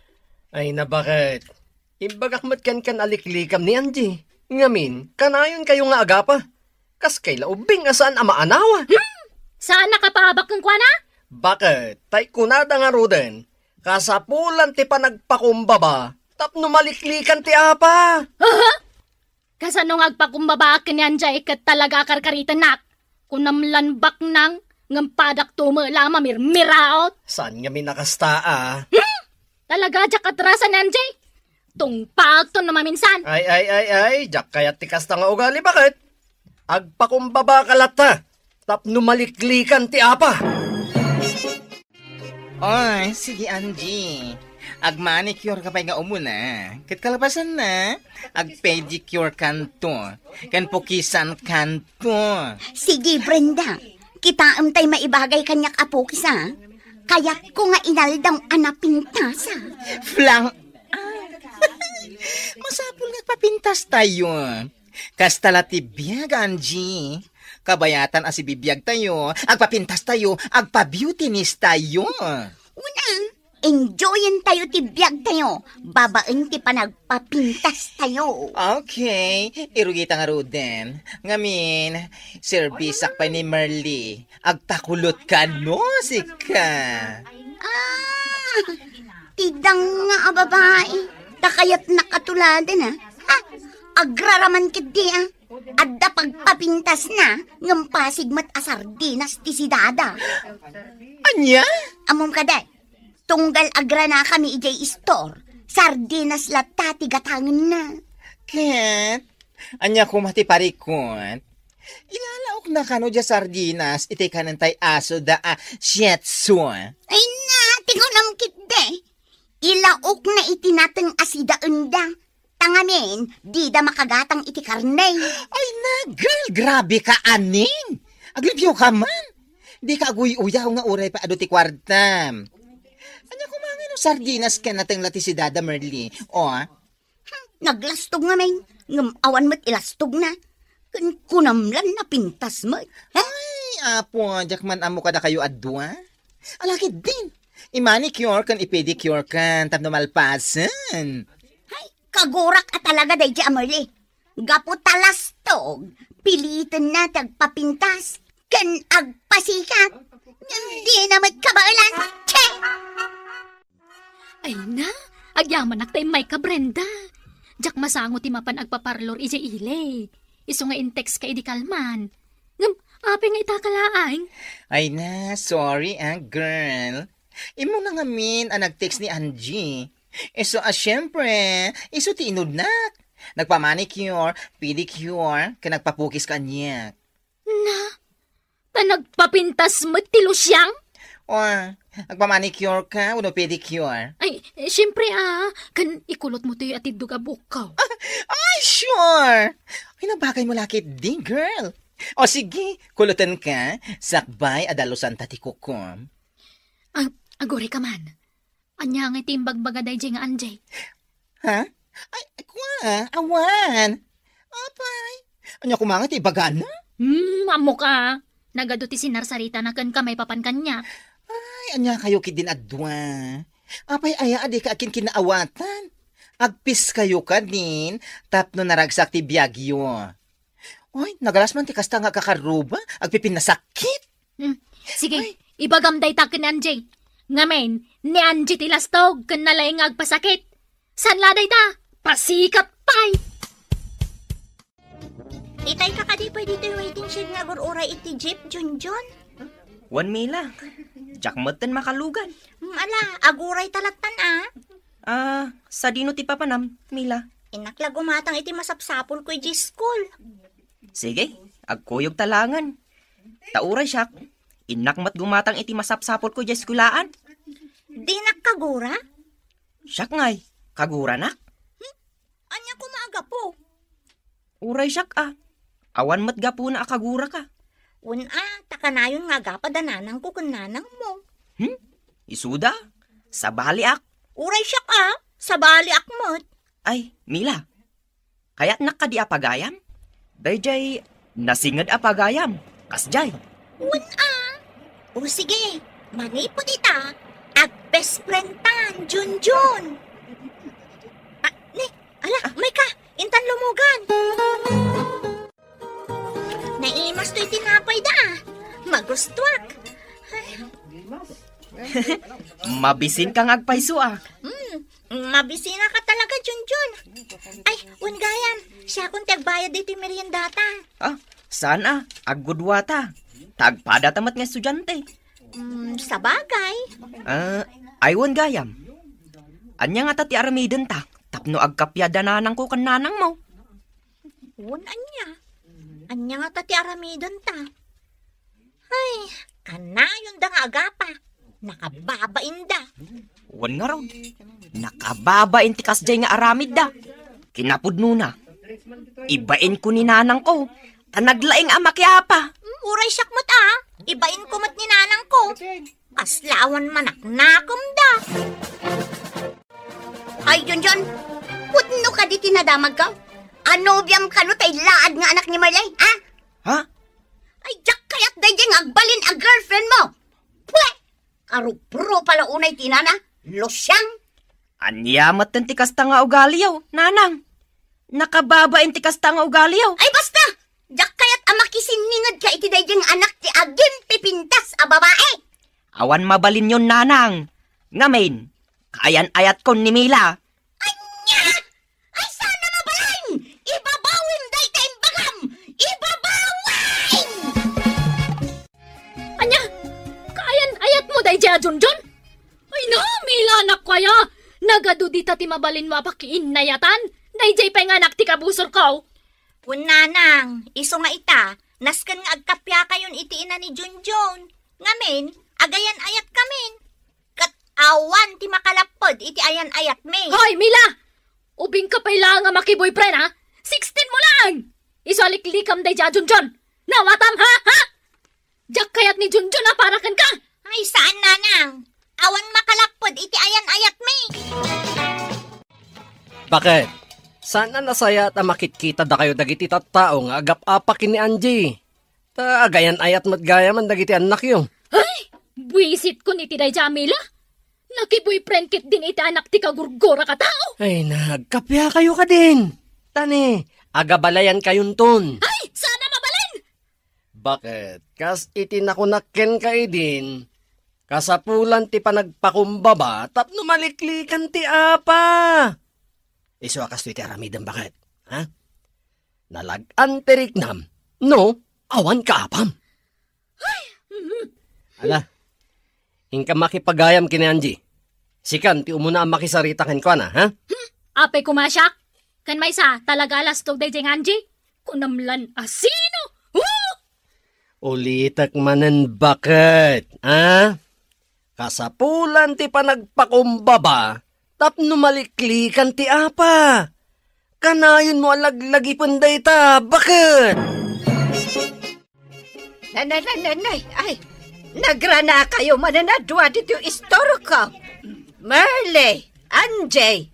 Ay, nabaket. Imbagak met kenkan a liklikam ni Angie. Ngamin, kanayon kayo nga agapa. Kas kay la ubbing a saan a maanawa. Hmm? Saan a kapaabak kenkuana? Baket, tay kunada ngaruden, kasapulan ti panagpakumbaba, tapno maliklikan ti apa. Aha? Kasano nga agpakumbabaak ken ni Anjay ket talaga a karkaritennak? Kunam lan baknang, ngem padak tumo la a mamirmiraot. Saan ngamin a kasta a? Hmm? Talaga, diak atrasan ni Anjay. Tungpaakto no maminsan. Ay, ay, ay, ay, diak kayat ti kasta nga ugali, baket? Agpakumbaba ka latta, tapno maliklikan ti apa. Oy, sige, Angie. Agmanicure ka pay nga umuna. Ket kalapasan na, agpedicure kanto. Ken pukisan kanto. Sige, Brenda. Kitaem tay maibagay kaniak a pukis, a. Kayatko nga inaldaw a napintas, a. Flang. Ah. Masapul nga agpapintas tayo. Kasta la ti biag, Angie. Kabayatan a sibibiag tayo, agpapintas tayo, agpa-beautiness tayo. Una, enjoyen tayo ti biag tayo, babaen ti panagpapintas tayo. Okay, irugita ngaruden. Ngamin, serbisak pay ni Merly. Agpakulot ka, no, sika? Ah, ti danga a babae. Ta kayatnak a tuladen, a. Ha? Agraraman ketdi, a. Adda pagpapintasna, ngem pasig met a sardinas ti sidada. Ania? Ammom kadi, tunggal agranakami idiay istor, sardinas latta ti gatangenna. Ket, ania koma ti parikut? Ilalaokna kano diay sardinas iti kanen tay asoda a Shih Tzu? Ay na, ti kunam ketdi. Ilaokna iti nateng a sidaenda. Ta ngamin, dida makagatang iti karne. Ay na, girl, grabe ka, aning! Aglibyo ka man! Di ka aguy-uyaw nga uray pay adu ti kuartam. Ania koma nga no sardinas ken nateng la ti sidada, Merly? O, a? Hmm, naglastog ngamin, ngem awan met ilastogna. Ken kunam lan napintas met. Ha? Ay, apo, diak man ammo kadakayo a dua. Ala ketdin, i-manicure ken i-pedicure kan tapno malpasen. Hay, kagurak a talaga daydi a Merly. Gapu ta lastog, pilitenna ti agpapintas ken agpasikat. Ngem dina met kabaelan. Che! Ay na, agyamanak ta immay ka, Brenda. Diak masango ti mapan agpaparlor idiay ili. Isu nga in-text ka idi kalman. Ngem, apay nga ita ka laeng? Ay na, sorry, a, girl. Immuna ngamin a nag-text ni Angie. Isu a, siyempre, isu ti inudnak. Nagpa-manicure, pedicure, ken nagpapukis kaniak. Na, ta nagpapintas met ti Luciang? O, agpa-manicure ka wenno pedicure? Ay, eh, siyempre, a, ken ikulot mo toy a tiddog a buokko. Ay, sure! Ay, nabagay mo la ketdi, girl. O, sige, kuloten ka, sakbay a dalusan ta ti kukom. Ag-, aguray ka man. Ania nga iti imbagbaga daydiay nga Angie? Ha? Ay, kua, awan. Apay, ania koma nga iti ibagana? Hmm, ammok a. Nagadu ti sinarsaritana kenka maipapan kaniak. Ay, ania kayo ketdin a dua? Apay aya a dika akin kinaawatan? Agpis kayo kadin tapno naragsak ti biagyo. Oy, nagalas man ti kasta nga agkakarruba, agpipinnasakit. Hmm, sige, Ay. Ibagam dayta ken Angie. Ngamin, ni Angie ti lastog ken nalaing nga agpasakit. Saan la dayta? Pasikat pay! Itay ka kadi pay ditoy waiting shed nga agur-uray iti jeep, Junjun? Wen, Mila. Diak metten makalugan. Hmm, ala, aguray ta lattan a. Ah, sadino ti papanam, Mila? Innak la gumatang iti masapsapulko idiay school. Sige, agkuyog ta langen. Ta uray siak, innak met gumatang iti masapsapulko idiay eskuelaan. Dinak kagura? Siak ngay, kaguranak. Hmm? Ania koma a gapu? Uray siak a. Awan met gapuna a kaguraka. Wen a, ta kanayon nga agapa da nanangko ken nanangmo. Hmm? Isuda? Sabaliak. Uray siak a, sabaliak met. Ay, Mila. Kayatnak kadi a pagayam? Daydiay nasinged a pagayam. Kasdiay. Wen a. O sige, manipud ita, ag-best friend tan, Junjun. Ah, ne, ala, Ah. May ka, intan lumugan. Naimas toy tinapay da, ah. Magustuak. Ay. Mabisin ka nga agpayso, ah. Hmm, mabisina ka talaga, Junjun. Ay, wen gayam, siakon ti agbayad ditoy meriendata. Ah, saan, ah? Aggudua ta. Ta agpada ta met nga estudiante. Hmm, sabagay. Ah, ay wen gayam. Ania ngata ti aramiden ta tapno agkappia da nanangko ken nanangmo? Wen ania? Ania ngata ti aramiden ta? Ay, kanayon da nga agapa. Nakababain da. Wen ngarud, nakababain ti kasdiay nga aramid da. Kinapudnona, ibainko ni nanangko ta naglaing a makiapa. Hmm, uray siak met a, ibainko met ni nanangko. Kasla awan manaknakem da. Ay, Junjun, pudno kadi ti nadamagko? A nobiam kano ta illaad nga anak ni Marley, ha? Ha? Ay, diak kayat daydiay nga agbalin a girlfriend mo. Pwe! Karuprupa la unay ti nana, lusiang. Ania metten ti kasta nga ugaliyo, nanang? Nakababain ti kasta nga ugaliyo. Ay, basta! Diak kayat a makisinninged ka iti daydiay nga anak ti agimpipintas a babae. Awan mabalinyon, nanang. Ngamin, kaayan-ayatkon ni Mila. Ania? Ay, saan a mabalin? Ibabawim dayta imbagam! Ibabawim! Ania? Kaayan-ayatmo daydiay a Junjun? Ay, na, Mila, anak ko aya! Nagadu dita ti mabalinmo a pakiinnayatan. Daydiay pay nga anak ti kabusorko. Wen nanang, isu nga ita, nasken nga agkappiakayon iti ina ni Junjun. Ngamin, agayan-ayatkamin. Ket awan ti makalapped iti ayan-ayatmi. Hoy, Mila! Ubingka pay laeng a makiboyfriend, ha? Sixteen mo laeng! Isu a liklikam daydiay a Junjun! Nawatam, ha? Ha? Diak kayat ni Junjun a para kenka! Ay, saan, nanang. Awan makalapped iti ayan-ayatmi. Bakit? Saan a nasayaat a makitkita dakayo dagiti tattao nga agap-apa ken ni Angie? Ta agayan-ayat met gayamen dagiti annakyo. Ay! Buisitkon iti daydiay a Mila. Nakiboyfriend ketdin iti anak ti kagurgurak a tao. Ay, nagkappiakayo kadin. Ta ne, agabalayankayonton. Ay, saan a mabalin! Bakit? Kas iti nakunak kenka idin, kasapulan ti panagpakumbaba tapno maliklikan ti apa. Isu a kastoy ti aramidem, bakit? Ha? Nalag-an ti riknam, no, awan kaapam. Ala, inka makipagayam ken ni Angie. Sikan ti umuna a makisarita kenkuana, ha? Hmm, apay koma siak? Ken maysa, talaga a lastog daydiay nga Angie? Kunam lan a sino? Huh! Ulitek manen, bakit, ha? Kasapulan ti panagpakumbaba tapno maliklikan ti apa. Kanayonmo a laglagipen dayta, bakit? Nanay, nanay, nanay, ay, nagranakayo manen a dua ditoy istorko. Merle, Angie,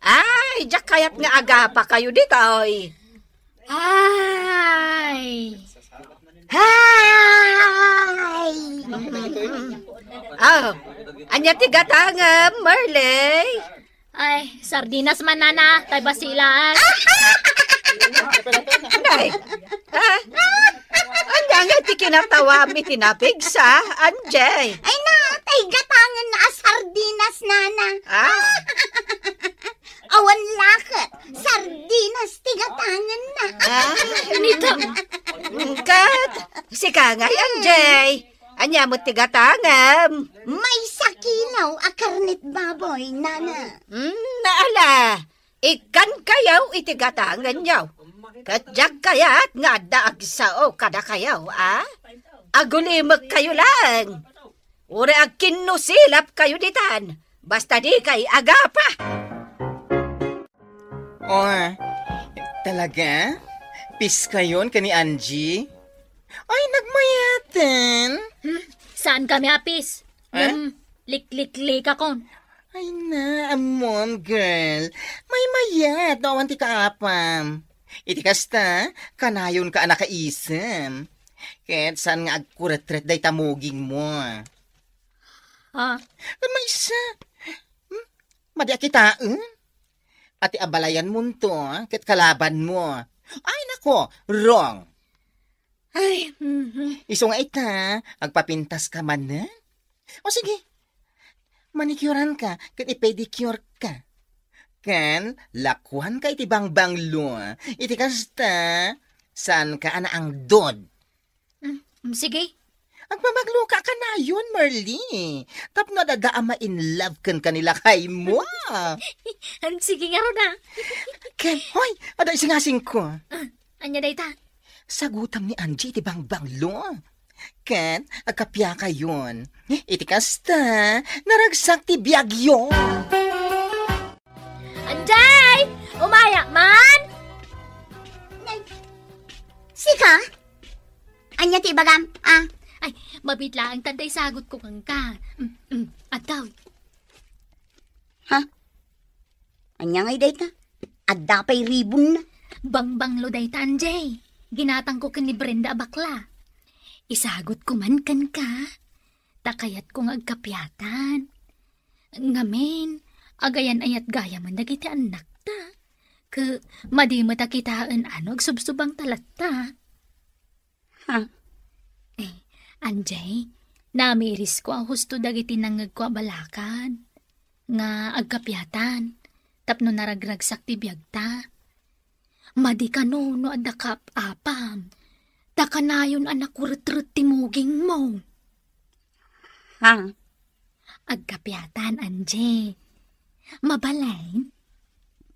ay, diak kayat nga agapakayo ditoy. Ay, Hi! Oh, ania ti gatangem, Merle? Ay, sardinas man, nana, tay basilaan. Nay, ha? Ania nga ti kinatawam iti napigsa, Anjay? Ay na, tay gatangen na a sardinas, nana. Ah? Awan laket, sardinas ti gatangen na. Ah? Nita. Ket, sika ngay, Anjay. Ania met ti gatangem? Maysa kilaw a karnet baboy, nana. Hmm, naala. Ikkan kayaw iti gatangenyo. Ket diak kayat nga adda agsao kadakayaw, a? Agulimek kayo lang. Uray agkinnusilap kayo ditan. Basta di kay agapa. Oh, talaga? Piskayon ken ni Angie? Ay, nagmayaten. Hmm, saan kami apis? Eh? Ngem, likliklikakon. Ay na, ammom, girl. Maymayat no awan ti kaapam. Iti kasta, kanayonka a nakaisem. Ket saan nga agkuretret dayta mugingmo. Ah. Ket maysa. Hmm? Madi a kitaen? Ati abalayanmonto, ket kalabanmo. Ay, nako, wrong. Ay, mhm. Isu nga ita, agpapintaska manen? O sige, manicureanka ket ipedicureka. Ken lakuanka iti bangbanglo. Iti kasta, saanka a naangdod. Mm, sige. Agpamagloka kanayon, Merly. Tapno adda a ma-in love kenka ni lakaymo. Sige ngarud, a. Ken, hoy, adda isingasingko. Ah, ania dayta? Sagutam ni Angie iti bangbanglo. Ken, agkapiakayon. Iti kasta, naragsak ti biagyo. Anjay! Umayak man? Nay, sika? Ania ti ibagam? Ah. Ay, mabiit laeng ta dayta isagutko kenka. Mm, mm, addaw. Ha? Ania ngay dayta? Adda pay ribonna. Bangbanglo dayta, Anjay. Ginatangko ken ni Brenda a bakla. Isagutko man kenka. Ta kayatko nga agkapiatan. Ngamin, agayan-ayat gayamen dagiti annakta. Ket madi met a kitaen a no agsubsubangta latta. Ha? Eh, Anjay, namirisko a husto dagiti nangngegko a balakad nga agkapiatan tapno naragragsak ti biagta. Madi kano no adda kaap-apam, ta kanayon a nakuretret ti mugingmo. Ha? Agkapiatan, Anjay. Mabalin?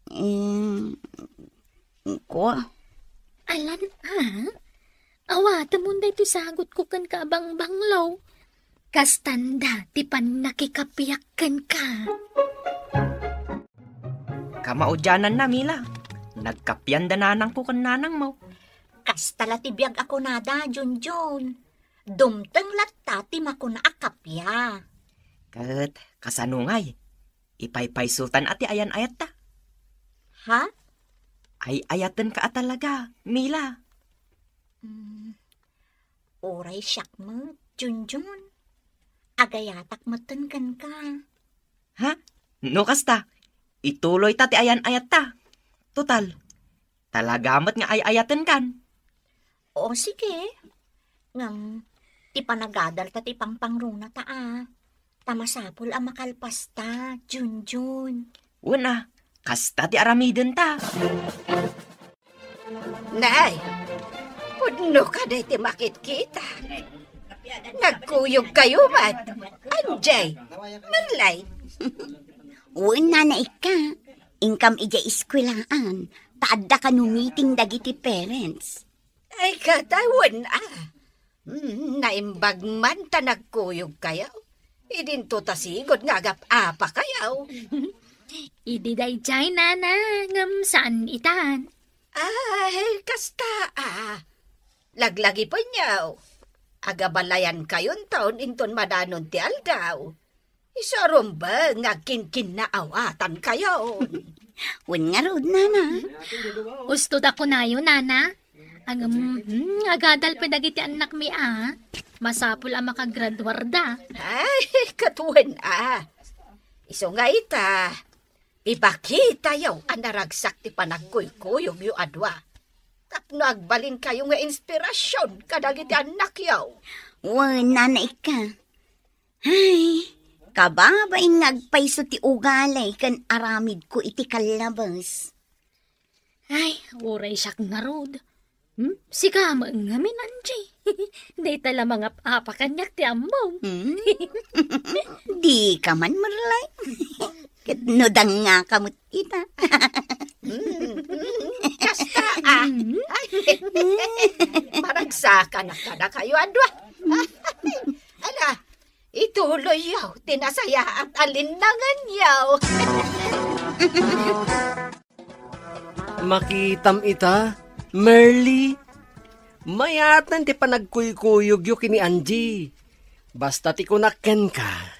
Eh, kua? Alan, a? Awatemon daytoy sagutko kenka a bangbanglo. Kastanda ti pannakikapiak kenka. Kamaudiananna, Mila. Nagkapian da nanangko ken nanangmo. Kasta la ti biag a kunada, Junjun. Dumteng latta ti makuna a kapia. Ket kasano ngay? Ipaypaysotan a ti ayan-ayatta. Ha? Ay-ayatenka a talaga, Mila. Mm, uray siak met, Junjun. Agayatak metten kenka. Ha? No kasta, ituloyta ti ayan-ayatta. Total, talaga met nga ay-ayatenkan. O, sige. Ngem, ti panagadalta ti pangpangrunata a. Ta masapul a makalpasta, Junjun. Wen a, kasta ti aramidenta. Nay, pudno kadi ti makitkita. Nagkuyog kayo met. Anjay, Merlay. Wen, nana, ikka, inkam idiay eskuelaan, ta adda kano meeting dagiti parents. Ay, katawen a. Mm, naimbag man ta nagkuyog kayo. Idinto ta sigud nga agap-apa kayo. Idi daydiay, nana, ngem saan itan. Ay, kasta a. Laglagipenyo. Agabalayan kayon taon inton madanon ti aldaw. Isu a rumbeng nga agkinkinnaawatan kayo. Wen ngarud, nana. Usto ta kunayo, nana. Ngem, hmm, agadal pay dagiti annakmi a. Masapul a makagraduarda. Ay, ket wen a. Isu nga ita, ipakitayo a naragsak ti panagkuykuyogyo a dua. Tapno agbalinkayo nga inspirasion kadagiti annakyo. Wen, Nana Ikka. Ay, kababain nga agpayso ti ugali ken aramidko iti kallabes. Ay, uray siak ngarud. Hmm? Sika met ngamin, Angie. Dayta la mangap-apa kaniak ti ammom. Hmm? Dika man, Merlay. Ket no dangngaka met ita. Hmm, hmm, kasta, ah. Hmm? Ay, maragsakanak kadakayo a dua. Ala, ituloyyo ti nasayaat a linnanganyo. Makitam ita, Merly. Mayaten ti panagkuykuyogyo ken ni Angie. Basta ti kunak kenka,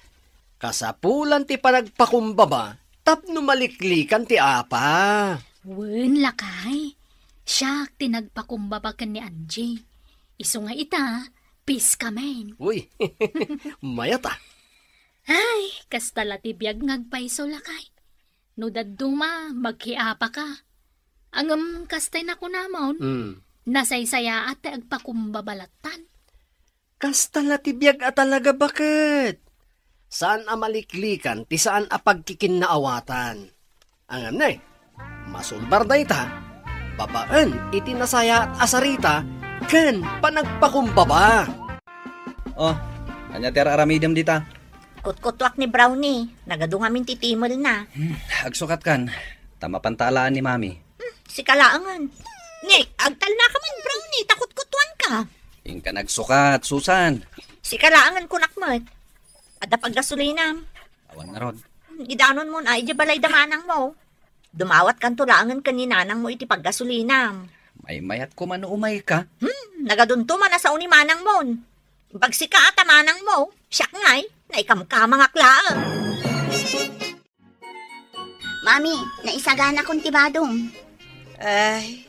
kasapulan ti panagpakumbaba tapno maliklikan ti apa. Wen, lakay. Siak ti nagpakumbaba ken ni Angie. Isu nga ita, peace ka men. Uy, mayat a. Ay, kasta la ti biag nga agpayso, lakay. No dadduma, magkiapa ka. Ngem kastay nakunamon, hmm, nasaysayaat ti agpakumbaba lattan. Kasta la ti biag a talaga, baket. Saan a maliklikan ti saan a pagkikinnaawatan. Ngem ne, masulbar dayta, babaen iti nasayaat a sarita ken panagpakumbaba. Oh, ania ti ar-aramidem dita? Kutkutuak ni Brownie. Nagadu ngamin ti timelna. Hmm, agsukatkan. Ta mapanta alaan ni Mami. Hmm, sika laengen. Ni, agtalnaka man, Brownie, ta kutkutuanka. Inka nagsukat, Susan. Sika laengen, kunak met. Adda paggasolinam. Awan ngarud. Idanonmon a, idiay balay da manangmo. Dumawatkanto laengen ken ni nanangmo iti paggasolinam. Maymayat koma no umayka. Hmm, nagadunto man a sao ni manangmon. Bagsika a ta manangmo. Siak ngay, naikamkamangak laeng. Mami, naisaganakon ti badom. Ay,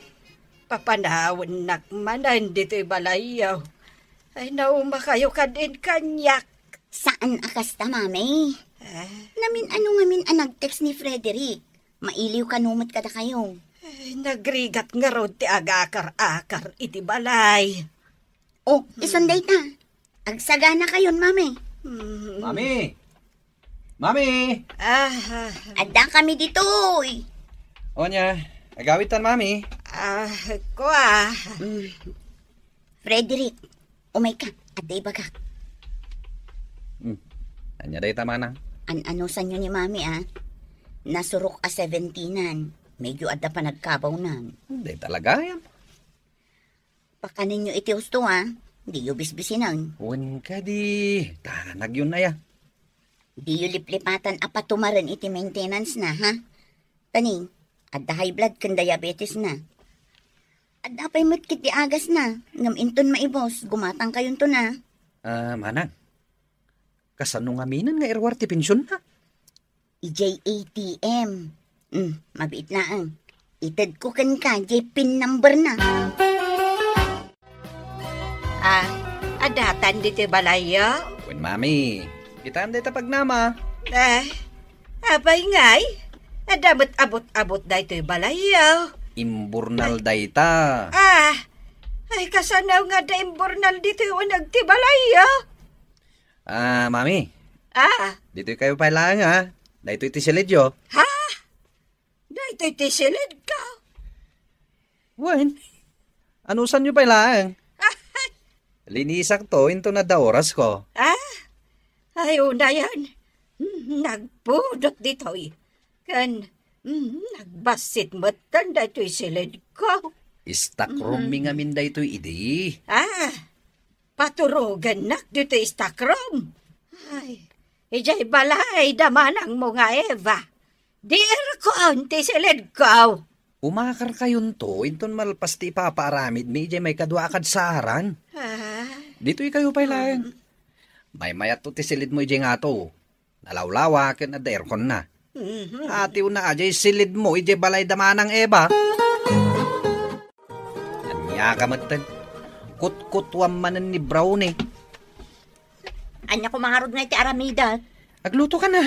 papanawennak manen ditoy balayyo. Ay, naumakayo kadin kaniak. Saan a kasta, Mami? Ah. Namin-ano ngamin a nag-text ni Frederick. Mailiw kano met kadakayo. Ay, nagrigat ngarud ti agakar-akar iti balay. Oh, isun dayta. Agsaganakayon, Mami. Mm. Mami! Mami! Ah, ah. Adda kami ditoy. O nia, agawitan, Mami. Ah, kua. Mm. Frederick, umayka, adda ibagak. Hmm. Ania dayta, Manang? An-anusanyo ni Mami, a? Nasurok a seventeenan. Medyo adda panagkabawnan. Dayta la gayam. Pakanenyo iti husto, a? Diyo bisbisinen. Wen kadi, tanagyon aya. Diyo liplipatan a patumaren iti maintenance na, ha? Tani, adda high blood ken diabetes na. Adda pay met ket ti agas na, ngem inton maibus, gumatangkayonto na. Ah, Manang, kasano ngaminen nga iruar ti pension na? Idiay A T M. Hmm, mabiit laeng. Itedko kenka, diay pin number na. Ah, adatan ditoy balayyo? Wen, Mami. Kitam dayta pagnama. Ah, apay ngay? Adda met abut-abut daytoy balayyo. Imburnal dayta. Ah, ay, kasano nga adda imburnal ditoy uneg ti balayyo? Ah, Mami. Ah? Ditoy kayo pay laeng, ha? Daytoy ti silidyo. Ha? Daytoy ti silidko? Wen, anusanyo pay laeng? Linisakto, inton adda orasko. Ah? Ay, unayen. Hmm, nagpudot ditoy. Ken, hmm, nagbassit metten daytoy silidko. Stock room mi ngamin daytoy idi. Ah, paturogennak ditoy stock room. Ay, idiay balay da manangmo nga Eva. Diirkon ti silidko. Umakarkayonto, inton malpas ti ipapaaramidmi idiay maikadua a kadsaran. Ah. Ditoy kayo pay laeng. Mm. Maymayatto ti silidmo idiay ngato. Nalawlawa ken adda aircon na. Mhm. Atiwna a diay silidmo idiay balay da manang Eva. Ania Ania ka metten. Kutkutuam manen ni Brownie. Ania koma ngarud nga iti aramidek? Agluto ka na.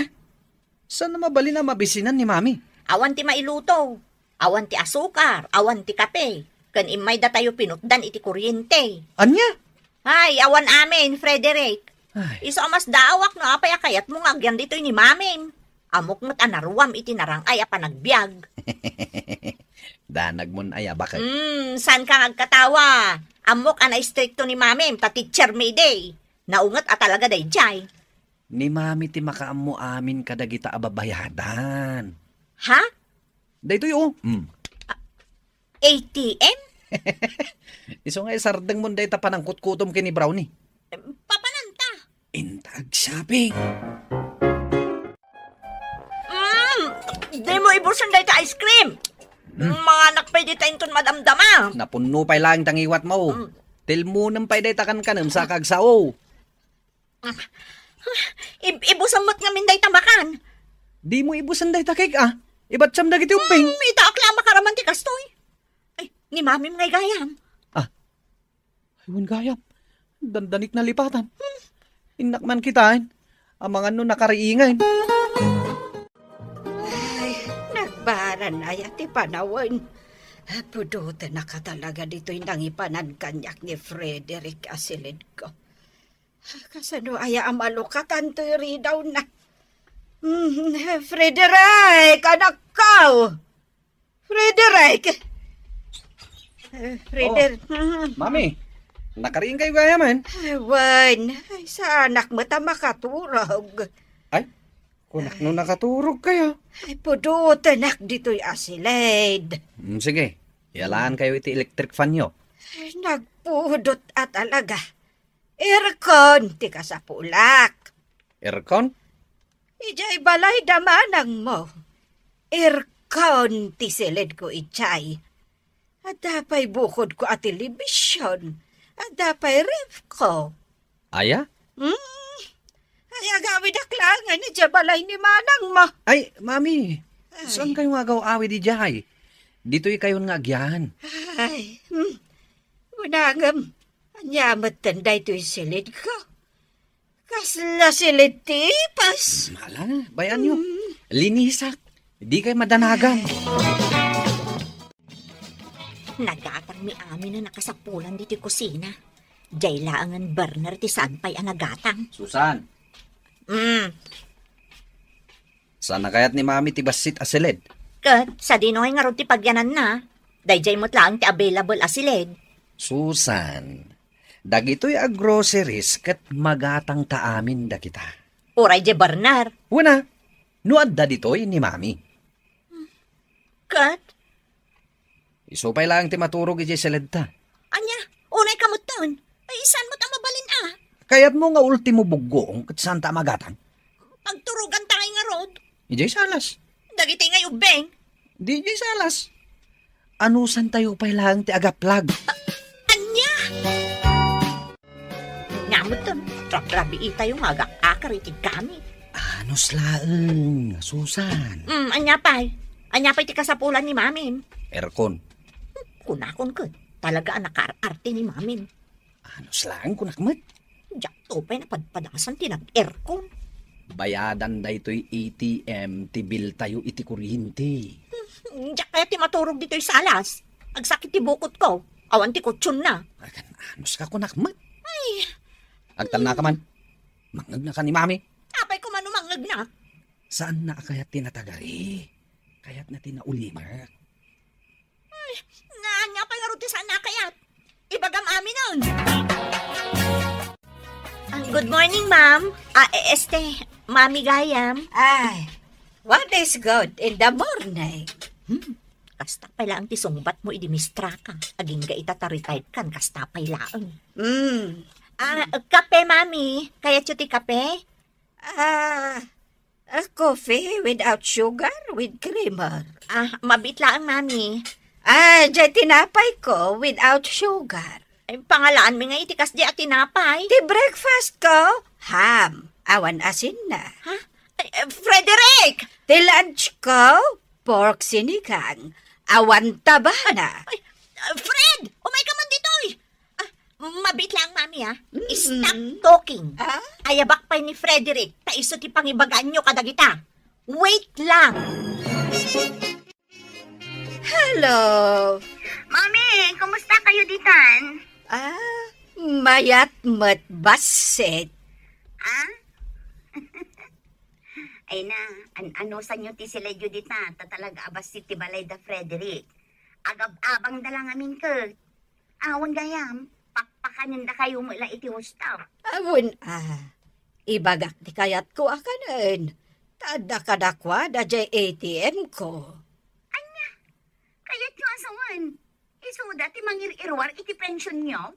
Saan na mabalin a mabisinan ni Mami? Awan ti mailuto. Awan ti asukar, awan ti kape. Ken immay datayo pinutdan iti kuryente. Ania? Ay, awan amin, Frederick. Ay. Isu a masdaawak no apay a kayatmo nga agyan ditoy ni Mamim. Ammok met a naruam iti narang-ay a panagbiag. Danagmon aya, baket? Hmm, saan ka nga agkatawa? Ammok a naistrikto ni Mamim, ta teacher mi idi. Naunget a talaga daydiay. Ni Mami ti makaammo amin kadagita a babayadan. Ha? Daytoy, oh. Hmm. A T M? Isu nga isardengmon dayta panangkutkutom ken ni Brownie. Papananta. Inta agshopping. Mm, dimo ibusen dayta ice cream. Hmm. Manganak pay dita inton madamdama. Napunno pay laeng ta ngiwatmo. Hmm. Tilmonem pay dayta kankanem sa kagsao. Ib-, ibusen met ngamin dayta makan. Dimo ibusen dayta cake, ah. Ibatsam dagiti ubbing. Hmm, itaak la a makaraman ti kastoy. Ay, ni Mamim ngay gayam. Ah. Ay, wen gayam. Dandanik nalipatan. Hmm. Innak man kitaen. Amangan no nakariingen. Ay, nagbaran aya ti panawen. Pudotennak a talaga ditoy nangipanan kaniak ni Frederick a silidko. Kasano aya a malukatan toy ridawna? Mm, Frederick, anakko! Frederick! Eh, Freder-, Oh, mm. Mami, nakariing kayo gayam? Ay, wen. Ay, saanak met a makaturog. Ay, kunak no nakaturog kayo. Ay, pudotennak ditoy a silid. Mm, sige, iyalaan kayo iti electric fan yo. Ay, nagpudot a talaga. Aircon ti kasapulak. Aircon? Idiay balay da manangmo. Aircon ti silidko idiay. Adda pay bukodko a television. Adda pay refko. Aya? Hmm? Ay, agawidak laengen idiay balay ni manangmo. Ay, Mami, Ay. Saan kayo nga agaw-awid idiay? Ditoy kayon nga agyan. Ay, hmm. Unangem, ania metten daytoy silidko? Kasla silid ti ipis. Mala, bayan yo. Hmm. Linisak. Di kay madanagan. Nagatang mi amin a nakasapulan ditoy kusina. Diay laengen burner ti saan pay a nagatang. Susan. Mm. Saan a kayat ni Mami ti bassit a silid? Ket, sadino ngay ngarud ti pagyananna? Daydiay met laeng ti available a silid. Susan, dagitoy a groceries ket magatangta amin dagita. Uray diay burner. Wen a, no adda ditoy ni Mami. Ket? Isu pay laeng ti maturog idiay silidta. Ania, unay ka metten. Ay, saan met a mabalin a? Kayatmo nga ultimo buggoong ket saanta a magatang? Pagturoganta ngay ngarud. Idiay salas. Dagiti ngay ubbing. Di idiay salas. Anusantayo pay laeng ti agaplag. Ania? Nia metten, ragrabiitayo nga agak-akar iti gamit. Anus laeng, Susan. Mm, ania pay? Ania pay ti kasapulan ni Mamim? Aircon. Kunakon ket, talaga a nakaar-arte ni Mamim. Anus laeng kunak met. Diak to pay napadpadasan ti nag-aircon. Bayadan daytoy A T M ti biltayo iti kuryente. Diak kayat ti maturog ditoy salas. Agsakit ti bukotko. Awan ti kutsionna. Agan, anus ka kunak met. Ay. Agtannaka man. Mangngegnaka ni Mami. Apay koma no mangngegnaka? Saanna a kayat ti natagari. Kayatna ti naulimek. Ay, ania pay ngarud ti saanna a kayat? Ibagam aminen. Ah, good morning, ma'am. Ah, e-, este, Mami gayam. Ay, what is good in the morning? Hmm, kasta pay laeng ti sungbatmo idi mistraka. Agingga ita ta retired kan, kasta pay laeng. Hmm. Ah, kape, Mami. Kayatyo ti kape? Ah, a coffee without sugar, with creamer. Ah, mabiit laeng, Mami. Ah, diay tinapay ko without sugar. Ay, pangalaanmi nga iti kasdi a tinapay. Ti breakfast ko, ham, awan asinna. Ha? Ay, eh, Frederick! Ti lunch ko, pork sinigang, awan tabana. Ay, ah, Fred! Umay ka man Mabit lang, Mami, ah. Mm-mm. Stop talking. Ah? Ayabak pay ni Frederick, ta isu ti pangibagaanyo kadagita. Wait lang. Hello. Mami, kumusta kayo ditan? Ah, mayat met bassit. Ah? Ay na, an-, anusanyo ti siledyo dita, ta talaga a bassit ti balay da Frederick. Agab-abang da lang amin ket. Awan gayam, pakpakanen da kayo met la iti husto. Awan a, ibagak ti kayatko a kanen, ta adda kadakuada jay A T M ko. Ania? Kayatyo a sawen? Isuda ti mangir-iruar iti pensionyo?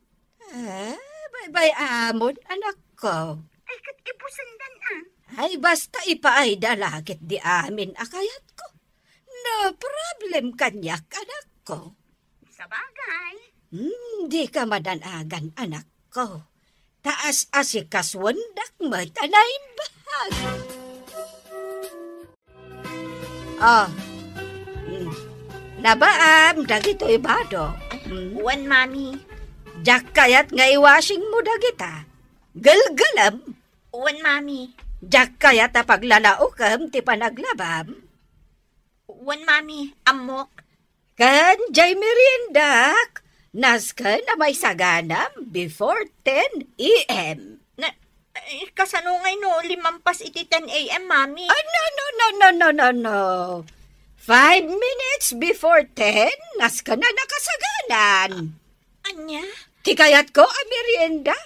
Ah, baybay-amon, anakko. Ay, ket ipusendan, ah. Ay, basta ipaayda la ketdi amin a kayatko. No problem kaniak, anakko. Sabagay. Hmm, dika madanagan, anakko. Ta as-asikasuendak met a naimbag. Ah. Hmm. Labaam dagitoy bado. Hmm. Wen, Mami. Diak kayat nga iwashing mo dagita. Gelgelem. Wen, Mami. Diak kayat a paglalaokem ti panaglabam. Wen, Mami. Ammok. Ken jay meriendak, nasken a maisaganam before ten A M. Na, eh, kasano ngay no limampas iti ten A M, Mami? Ah, no, no, no, no, no, no, no. Five minutes before ten, nasken a nakasaganan. Ania? Ti kayatko a merienda,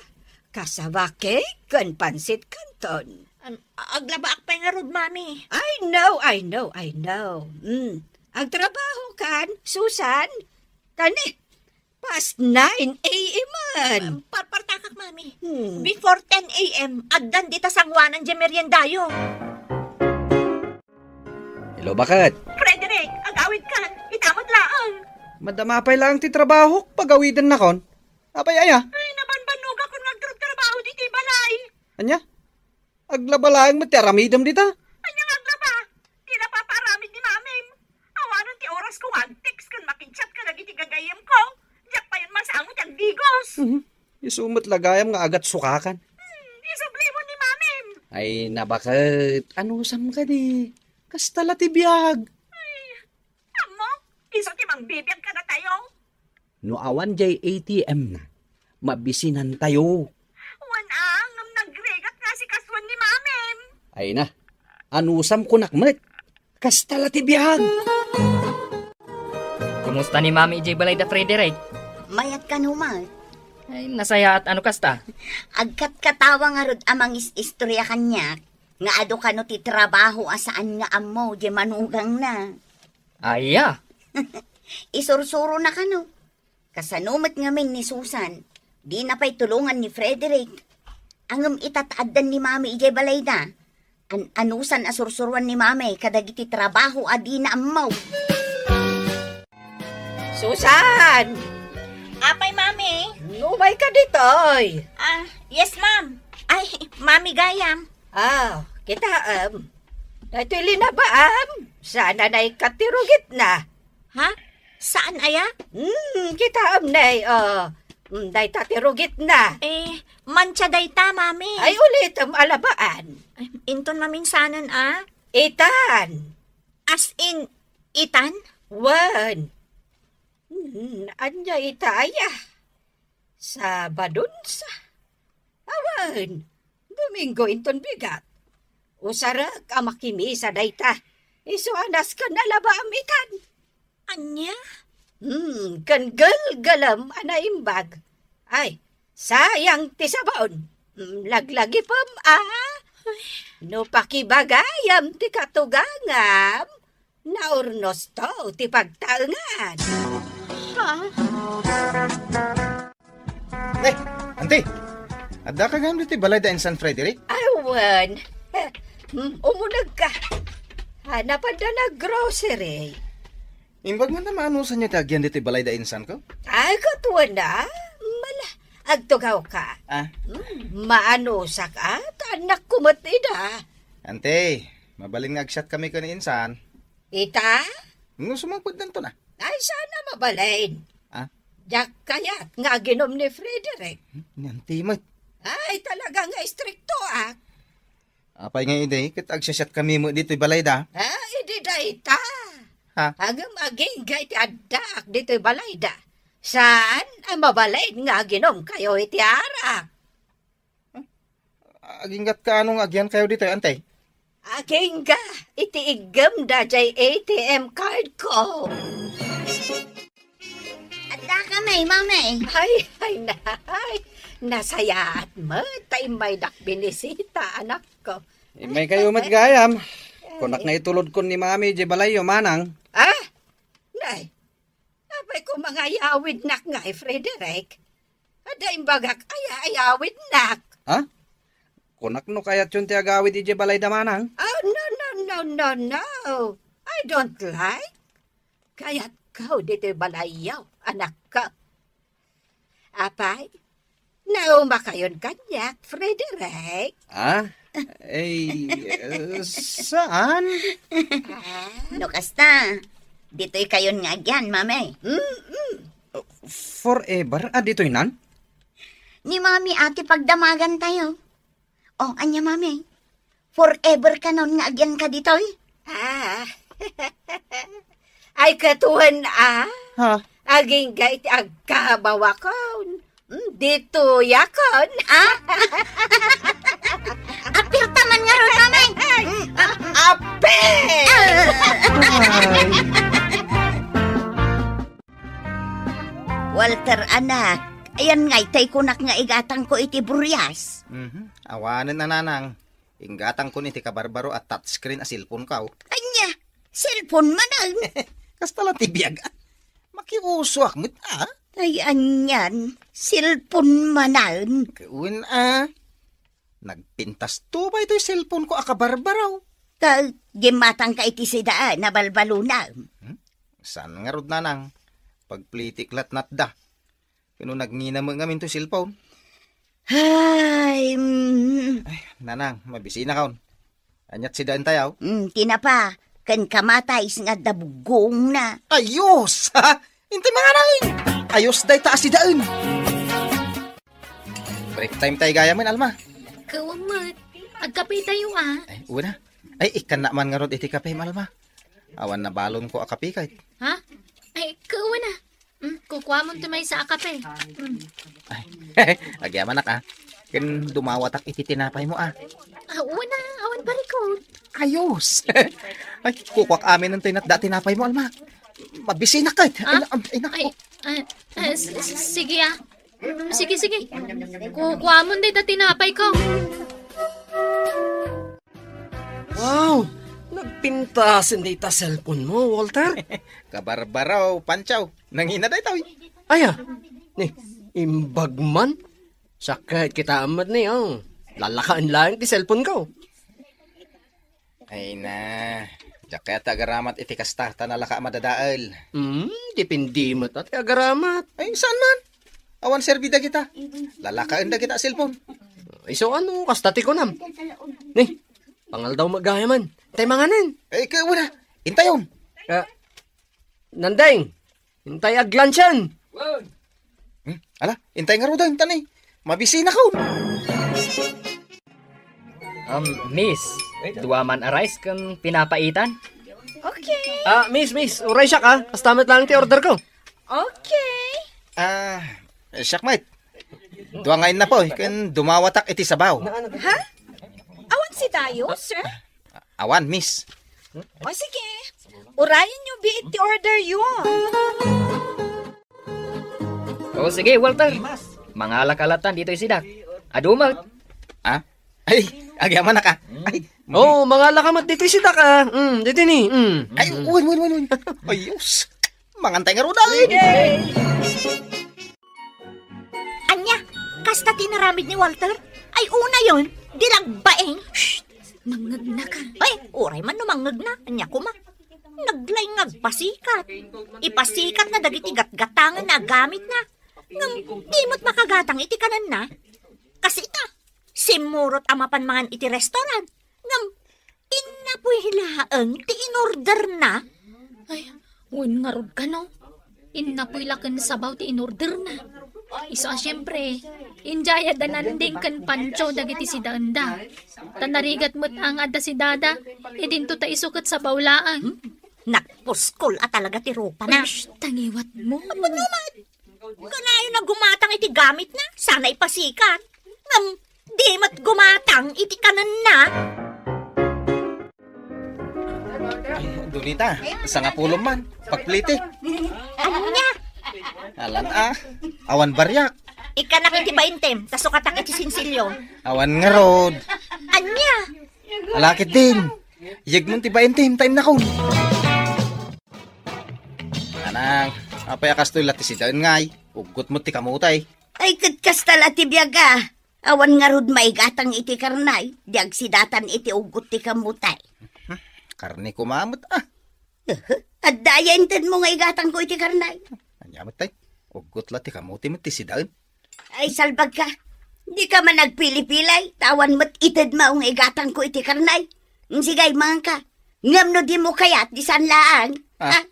cassava cake ken pansit canton. Am, aglabaak pay ngarud, Mami. I know, I know, I know. Mm. Agtrabaho kan, Susan? Kani, past nine A M man. Am, parpartakak, Mami. Hmm. Before ten A M, addan dita sanguanan jay meriendayo. Hello, baket? Frederick, agawid kan. Ita met laeng. Madama pay laeng ti trabahok, pagawidennakon. Apay aya? Ay, nabanbannogakon nga agtrabtrabaho ditoy balay. Ania? Aglaba laeng met ti aramidem dita? Ania nga aglaba? Ti napapaaramid ni Mamim. Awanen ti orasko nga ag-text ken makig-chat kadagiti gagayyemko. Diak payen masango ti agdigos. Mhm. Isu met la gayam nga agatsukakan. Hmm, isubli mo ni Mamim. Ay, nabaket. Anusam kadi? Kasta la ti biag. Ay, ammo, isu ti mangbibiag kadatayo. No awan jay A T M na, mabisinantayo. Wen a, ngem nagrigat nga asikasuen ni Mamim. Ay na, anusam kunak met. Kasta la ti biag. Kumusta ni Mami idiay balay da Frederick? Mayat kano met? Ay, nasayaat ano kasta? Agkatkatawa ngarud a mangis-istorya kaniak nga adu kano ti trabaho a saan nga ammo diay manugangna. Aya? Isursurona kano. Kasano met ngamin ni Susan, dina pay tulongan ni Frederick. Ngem ita ta addan ni Mami idiay balayda. An-anusan a sursuroan ni Mami kadagiti trabaho a dina ammo. Susan! Apay, Mami? Umay ka ditoy. Ah, yes, ma'am. Ay, Mami gayam. Ah, kitaem. Daytoy linabaam. Saan a naikkat ti rugitna? Ha? Saan aya? Hmm, kitaem, nay, oh. Hmm, dayta ti rugitna. Eh, mancha dayta, Mami. Ay, ulitem a labaan. Ay, inton maminsanen, ah. Itan. As in, itan? Wen. Hmm, ania ita aya? Sabadon sa. Awan, Domingo inton bigat. Usarek a makimisa dayta. Isu a nasken a labaam itan. Ania? Hmm, ken gelgelem a naimbag. Ay, sayang ti sabon. Hmm, laglagipem a. Ay. No pakibagayam ti katugangam, naurnosto ti pagtaengan. Ha? Eh, auntie, adda ka gayam ditoy balay da insan Frederick? Awan. Hmm, umuneg ka. Ha, napadda nag-grocery. Imbag man ta maanusan niya ti agyan ditoy balay da insan ko? Ay, katuan na. Mala, agtugaw ka. Ah? Hmm, maanusak at anak ko met ida. Ante, mabalin nga agsiat kami ken insan. Ita? No, sumangpet danto na. Ay, sana mabalin. Ah? Diak kayat nga aginom ni Frederick. Ni Auntie met. Ay, talaga nga istriktoak. Apay nga idi, ket agsiasiatkami met ditoy balayda? Ah, idi dayta. Ha? Ngem agingga iti addaak ditoy balayda. Saan a mabalin nga aginomkayo iti arak? Aginggatka ano nga agiankayo ditoy, Auntie? Agingga iti iggem daydiay A T M card ko. Adda kami, Mami. Ay, ay, nay. Nasayaat met ta immaydak binisita, anakko. Immaykayo met gayam. Kunak nga itulodkon ni Mami diay balayyo, manang. Ah? Nay, apay ko mangayawidnak ngay, Frederick? Adda imbagak ay ayawidnak. Ha? Kunak no kayatyon ti agawid idiay balayda, manang? Oh, no, no, no, no, no. I don't like. Kayatko ditoy balayyo, anakko. Apay, naumakayon kaniak, Frederick? Ah? Eh, eh, saan? Ah? No kasta, ditoykayon nga agian, Mami. Mm-mm. Forever a ditoynan? Ni Mami a ti pagdamagantayo. Oh, ania, Mami? Forever kanon nga agianka ditoy? Ah. Ay, ket wen, ah. Ha? Agingga iti agkabawakon. Mm, ditoyakon. Ah? Apirta man ngarud, Mami. Mm. Apir! Ay. Walter, anak, ayan ngay tay kunak nga igatangko iti burias. Mhm. Awanen a, nanang. Inggatangkon iti kabarbaro a touchscreen a cellphone ko. Ania? Cellphone manen? Kasta la ti biag, a. Makiusoak met, a. Ay, anian? Cellphone manen? Wen, a. Nagpintas to ba itoy cellphone ko a kabarbaro? Ta, gimmatangka iti sida a nabalbalona. Hmm? Saan ngarud, nanang? Pagplitik latnatda. Kano nagngina met ngamin toy cellphone? Ay, mm. Ay, nanang, mabisinakon. Aniat sidaentayo? Mm, tinapa, ken kamatis nga adda bugongna. Ayos, ha? Intay mangan. Ayos dayta a sidaen. Break time tayo gayam, Alma. Kawan met. Agkapetayo, a. Ay, una. Ay, ikkannak man ngarud iti kape, Alma. Awan nabalonko a kape ket. Ha? Ay, kawan a. Mm, kukuamon ti maysa a kape. Mm. Ay, agyamanak, a. Ken dumawatak iti tinapaymo, a. Ah, una, awan barikot. Ayos. Ay, kukuak amin ti natda tinapaymo, Alma. Mabisinak ket. Ah? Ay, na-, ay, na-, Ay, ah, ah, s-, s-, sige, a. Mm, sige, sige. Kukuamon dayta tinapayko. Wow! Nagpintasen dayta cellphone mo, Walter? Kabarbaro, Pancho. Nangina daytoy. Aya, ni, imbag man. Sakit kita amat ni, oh. Lalakaan lang ti cellphone ko. Ay na, diak kayat ti agaramat iti kasta, ta nalaka a madadael. Hmm, depende met ti agaramat. Ay, saan man? Awan serbi dagita. Lalakaen dagita a cellphone. Isu ano, kasta ti kunam. Ni, pangaldaw met gayam. Intay manganen. Ay, ket una, intayon. Ah, Nandeng, intay aglanchen. Hmm? Ala, intay ngaruden, ta ni. Mabisinakon. Um, miss, dua man a rice ken pinapaitan. Okay. Ah, miss, miss, uray siak, a. Kasta met lang ti order ko. Okay. Ah, siak met. Dua nga innapoy, ken dumawatak iti sabaw. Ha? Awan sidayo, sir? Awan, miss. O sige, urayenyo biit ti orderyo. O sige, Walter. Mangalaka lattan ditoy sidak. Adu met. Ah? Ay, agyamanak, a. Ay. O, mangalaka met ditoy sidak, a. Mm, ditoy ni. Mm. Ay, wen, wen, wen, wen. Ayos. Mangantay ngaruden. Ania, kasta ti inaramid ni Walter? Ay, unayon, di lagbaeng. Shh! Mangngegna ka. Ay, uray man no mangngegna, ania koma. Naglaing nga agpasikat. Ipasikatna dagiti gatgatangen nga agamitna. Ngem, di met makagatang iti kanenna. Kas ita, simmurot a mapan mangan iti restaurant. Ngem, innapoy laeng ti inorderna. Ay, wen ngarud kano? Innapuy la ken sabaw ti inorderna. Isu a siempre, idiay adda Nanding ken Pancho dagiti sidaenda. Ta narigat met a nga adda si Dada, idinto ta isu ket sabaw laeng. Nagpuskol a talaga ti rupana. Ush, tangiwat mo. Apno met? Kanayon a gumatang iti gamitna, sana ipasikat. Ngem, di met gumatang iti kanenna. Ay, Dolita, sangapulo man. Pagpliti. Ania? Alan a. Awan bariak. Ikkanak iti baentem, ta sukatak iti sinsilyo. Awan ngarud. Ania? Ala ketdin. Yegmon ti baentem, ta innakon. Nanang, apay a kastoy la ti sidaen ngay? Uggot met ti kamotay. Ay, ket kasta la ti biag a. Awan ngarud maigatang iti karnay, di agsidatan iti uggot ti kamotay. Karne koma met a. Adda aya intedmo nga igatangko iti karnay? Ania met tay? Uggot la ti kamote met ti sidaen. Ay, salbagka. Di ka man nagpilipilay, ta awan met itedmo nga igatangko iti karnay. Sigay, manganka. Ngem no dimo kayat, di saan laeng. Ah. Ah?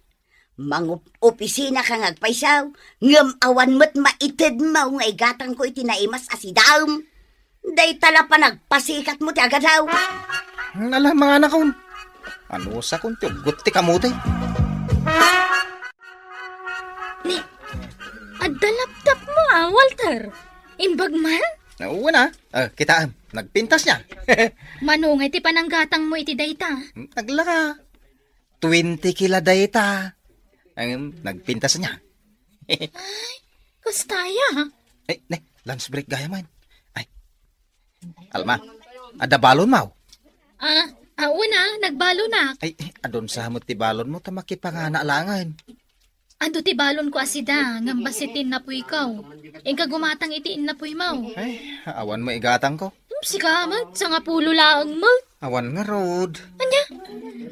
Mangup-opisina ka nga agpayso, ngem awan met maitedmo nga igatangko iti naimas a sidaem. Dayta la panagpasikatmo ti agadaw. Nala, manganakon. Anusakon ti uggot ti kamote. Ni, adda laptopmo a, Walter. Imbag man? Wen a. Ah, kitaem, nagpintas nia. Mano ngay ti pananggatangmo iti dayta? Naglaka. Twenty kila dayta. Ang nagpintas nia. Ay, kasta aya. Ay, ne, lunch break gayam. Ay. Alma, adda balonmo? Ah, ah, wen a, nagbalonak. Ay, adun sa met ti balonmo ta makipangana laengen. Adu ti balonko a sida, ngem bassit ti innapuyko. Inka gumatang iti innapuymo. Ay, awan maigatangko. Hmm, sika met, sangapulo laeng met. Awan ngarud. Ania?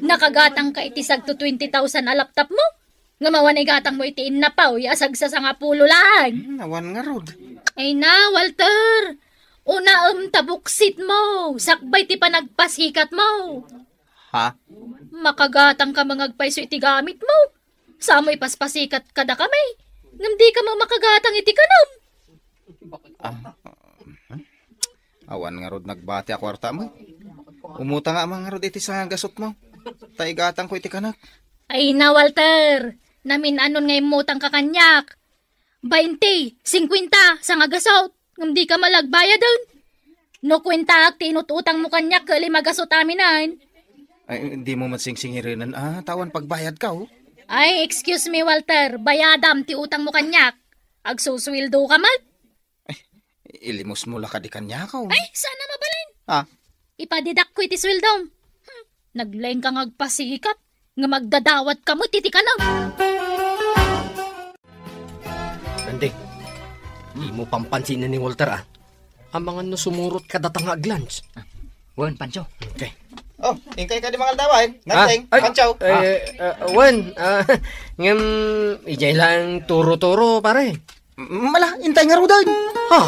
Nakagatangka iti sagto twenty thousand a laptopmo? Ngem awan igatangmo iti innapuy a sagsasangapulo laeng. Hmm, awan ngarud. Ay na, Walter. Unaem ta buksitmo, sakbay ti panagpasikatmo. Ha? Makagatangka nga agpayso iti gamitmo. Samo ipaspasikat kadakami, ngem dika met makagatang iti kanem. Ah, hmm? Awan ngarud nagbati a kuartam. Umutang nga man ngarud iti sangagasutmo. Ta igatangko iti kanak. Ay na, Walter. Namin-anon nga immutangka kaniak. Bainte, singkuenta, sangagasut. Ngem dika malagbayaden. No kuentaak ti inut-utangmo kaniak ket lima gasut aminen. Ay, dimo met singsingirenen a, ta awan pagbayadko. Ay, excuse me, Walter. Bayadam ti utangmo kaniak. Agsusueldoka met. Ay, ilimosmo la kadi kaniak. Ay, saan a mabalin? Ah. Ipadidakko iti sueldom. Hmm, naglaingka nga agpasikat. Nga magdadawatka met iti kanem. Nanding, dimo pampansinen ni Walter, a. Amangan no sumurot ka data nga ag-lunch. Ah, wen, Pancho. Okay. Oh, inkay kadi mangaldawan? Ah, Nanding, ay, Pancho. Eh, ah, wen, ah, ngem, idiay lang turo-turo, pare. M-, mala, intay ngaruden. Ha?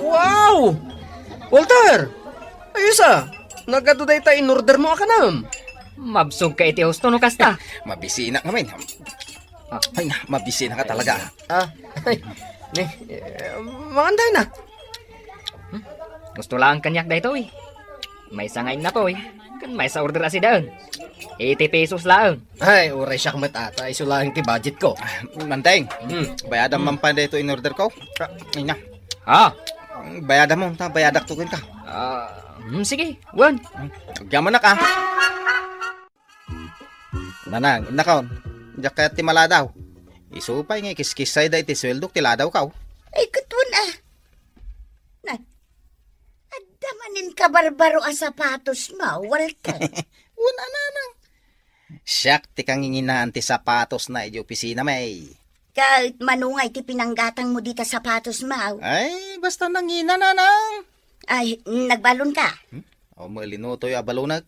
Wow! Walter! Ayos a! Nagadu dayta in-ordermo a kanem. Mabsogka iti husto no kasta. Mabisinak ngamin. Ah. Ay, na, mabisinak talaga. Ah, ay, ni, eh, mangan tayo na. Hmm? Gusto lang kaniak daytoy. Maysa nga innapoy, ken maysa order a sidaen. Eighty pesos laeng. Ay, uray siak met ata, isu laeng ti budget ko. Ah, Manteng, hmm, bayadam man pay daytoy in-order ko. Ah, ay na. Ha? Bayadam mo, ta bayadak to kenka. Ah, hmm, sige, wen. Agyaman na ka. Nanang, innakon, diak kayat ti maladaw. Isu pay nga ikiskisay da iti sueldok ti ladawko. Ay, ket wen a. Na, adda manen kabarbaro a sapatosmo, Walter. Wen a, nanang. Siak ti kanginginaan ti sapatosna iti opisina, may. Ket mano nga iti pinanggatangmo dita sapatosmo? Ay, basta nangina, nanang. Ay, nagbalonka? Hmm? O, malinutoy a balonek.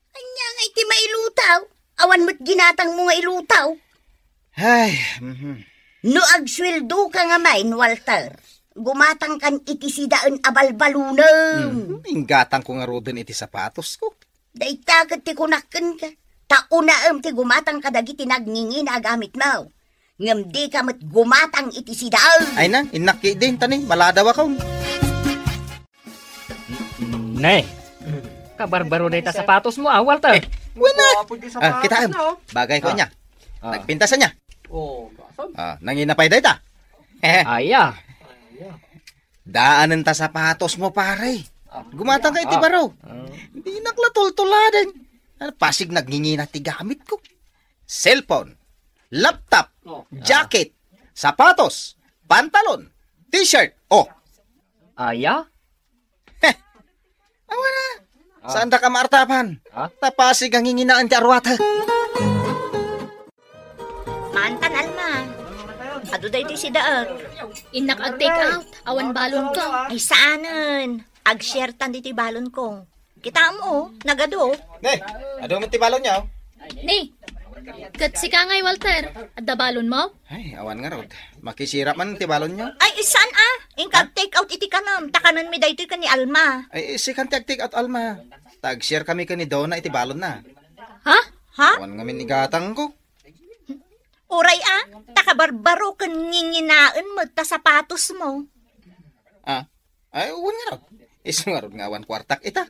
Ania nga iti mailutaw? Awan met ginatangmo nga ilutaw. Ay, mhm. No agsueldoka nga main, Walter, gumatangkan iti sidaen a balbalonen. Hmm, inggatangko ngaruden iti sapatosko. Dayta ket ti kunak kenka. ta unaem ti gumatang kadagiti nagngingina a gamitmo. Ngem dika met gumatang iti sidaen. Ay na, innak ketdin, ta ni, maladawakon. Ne, kabarbaro dayta sapatosmo, a, Walter. Eh, wen a. Apo, di Ah, sapatos kitaem. na, oh. Bagay ko Ah. niya. Ah. Nagpintas ania. Oh, kasan? Ah, nangina pay dayta. Aya. Daanen ta sapatosmo, pare. Ah. Gumatang ka iti Ah. baro. Ah. Dinak la tultuladen. Ano, pasig nagngingina ti gamitko. Cellphone, laptop, Oh. jacket, sapatos, pantalon, t-shirt. Oh. Aya? Heh. Awan a. Ah. Saandaka maartapan? Ha? Ta pasig a nginginaan ti arwata. Maantan, Alma. Adu daytoy sidaek. Innak ag-take out. Awan balonko. Ay, saanen. Ag-share tan ditoy balonko. Kitaem, oh, nagadu. Ne, adu met ti balonyo. Ni, ket sika ngay, Walter, adda balonmo? Ay, awan ngarud. Makisira man ti balonyo. Ay, saan a? Inka Ha? ag-take out iti kanem, ta kanenmi daytoy ken ni Alma. Ay, sikan ti ag-take out, Alma. Ta ag-share kami ken ni Donna iti balonna. Ha? Ha? Awan ngamin igatangko. Uray a, ta kabarbaro ken nginginaen met ta sapatosmo. Ah, ay, wen ngarud. Isu ngarud nga awan kuartak ita.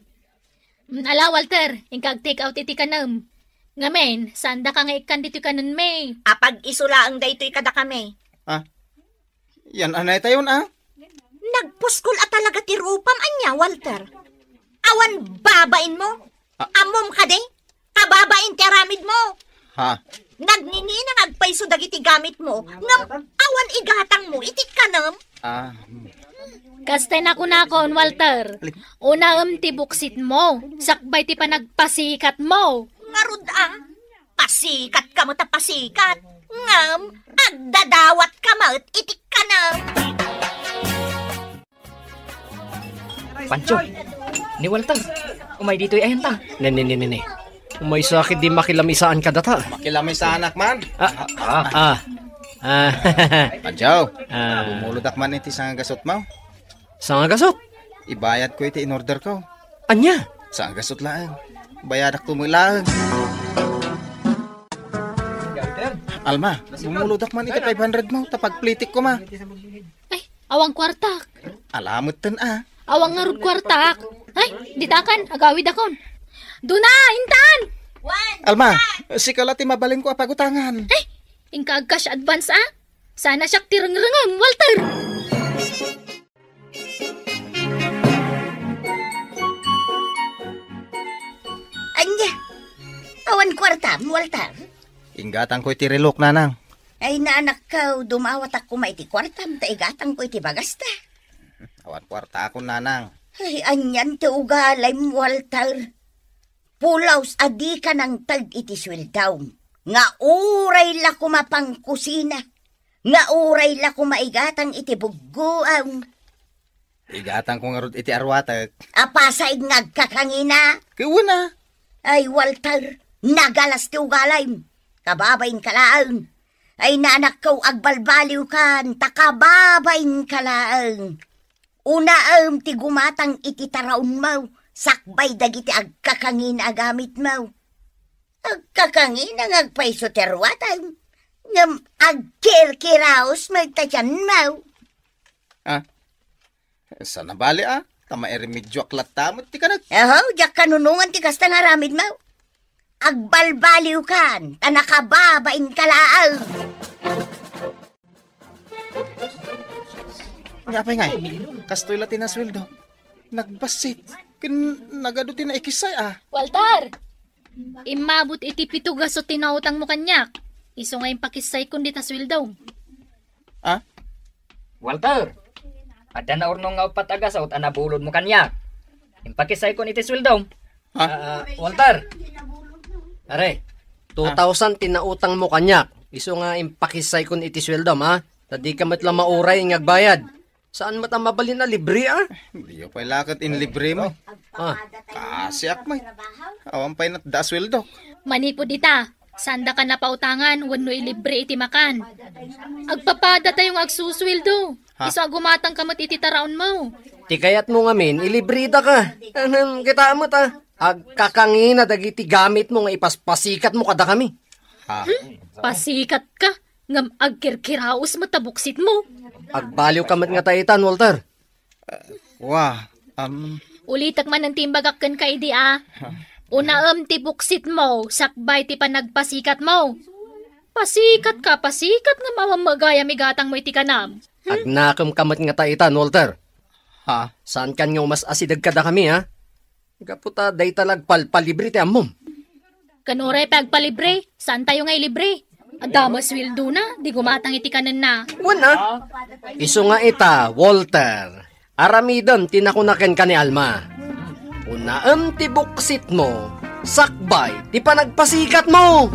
Mm, ala, Walter, inka ag-take out iti kanem. Ngamin, saandaka nga ikkan ditoy kanenmi. Apag-isu laeng daytoy kadakami. Ah, yan anay tayon, ah? Nagpuskol a talaga ti rupam, ania, Walter? Awan babainmo? Ah. Ammom kadi? Kababain ti aramidmo. Ha? Nagngingina nga agpayso dagiti gamitmo, ngem awan igatangmo iti kanem. Ah. Kasta nakunakon, Walter. Unaem ti buksitmo, sakbay ti panagpasikatmo. Ngarud a, pasikat ka met a pasikat, ngem agdadawat ka met iti kanem. Pancho, ni Walter, umay ditoy ayanta. Ne, ne, ne, ne, ne. Umaysa ket di makilamisaan kadata. Makilamisaanak man. Ah, ah, ah. Ah. Pancho, Ah. bumulodak man iti sangagasutmo. Sangagasut? Ibayadko iti in-orderko. Ania? Sangagasut laeng. Bayadak tumoy laeng. Alma, bumulodak man iti five hundred mo, ta pagplitik ko ma. Ay, awan kuartak. Ala metten a. Awan ngarud kuartak. Ay, ditakan, agawidakon. Duna, intan! Alma, sika la ti mabalinko a pagutangan. Ay, inka ag-cash advance a? Sana siak ti rengrengem, Walter! Ania? Awan kuartam, Walter? Inggatangko iti relok, nanang. Ay, nanakko, dumawatak koma iti kuartam, ta igatangko iti bagasta. Awan kuartakon, nanang. Ay, anian ti ugalim, Walter? Pulos a dika nangted iti sueldom, nga uray la koma pangkusina, nga uray la koma igatang iti buggoam. Igatangko ngarud iti arwatek. Apasait nga agkakangina? Ket wen a. Ay, Walter, nagalas ti ugalim. Kababainka laeng. Ay, nanakko, agbalbaliwkan, ta kababainka laeng. Unaem ti gumatang iti taraonmo, sakbay dagiti agkakangina a gamitmo. Agkakangina nga agpayso ti arwatam, ngem agkirkiraos met ta tianmo. Ah, sana bali a, ta mairemedioak latta met ti kanek. Aho, diak kanunongan ti kasta nga aramidmo. Agbalbaliwkan, ta nakababainka laeng. Nga apay ngay, kastoy la ti nasueldo. Nagbassit. Ken nagadu ti naikissay a. Walter! Immabot iti pito gasu ti nautangmo kaniak. Isu nga impakissaykon dita sueldom. A? Walter! Adda naurnong nga uppat a gasu a nabulodmo kaniak. Impakissaykon iti sueldom. Ha? Ah, Walter! Are, two thousand ti nautangmo kaniak. Isu nga impakissaykon iti sueldom, ha? Ta dika met la mauray nga agbayad. Saan met a mabalin a libre, a? Diyo pay la ket inlibre mo. Ah. Kasiak met. Awan pay natda a sueldok. Manipud ita, saandaka napautangan wenno ilibre iti makan. Agpapadatayo nga agsusueldo. Ha? Isu a gumatangka met iti taraonmo. Ti kayatmo ngamin, ilibredaka. Ahem, kitaem met, a. Agkakangina dagiti gamitmo nga ipaspasikatmo kadakami. Ha? Pasikatka, ngem agkirkiraos met ta buksitmo. Agbaliwka met ngata itan, Walter. Wa, am, Ulitek manen ti imbagak kenka idi a. Unaem ti buksitmo, sakbay ti panagpasikatmo. Pasikatka, pasikat ngem awan met gayam igatangmo iti kanam. Agnakemka met ngata itan, Walter. Ha? Saankan nga umas-asideg kadakami, ha? Gapu ta dayta la agpalpalibre ti ammom. Ken uray pay agpalibre, saantayo nga ilibre. Adda met suweldona, di gumatang iti kanenna. Wen a. Isu nga ita, Walter, aramidem ti nakuna kenka ni Alma. Unaem ti buksitmo, sakbay ti panagpasikatmo.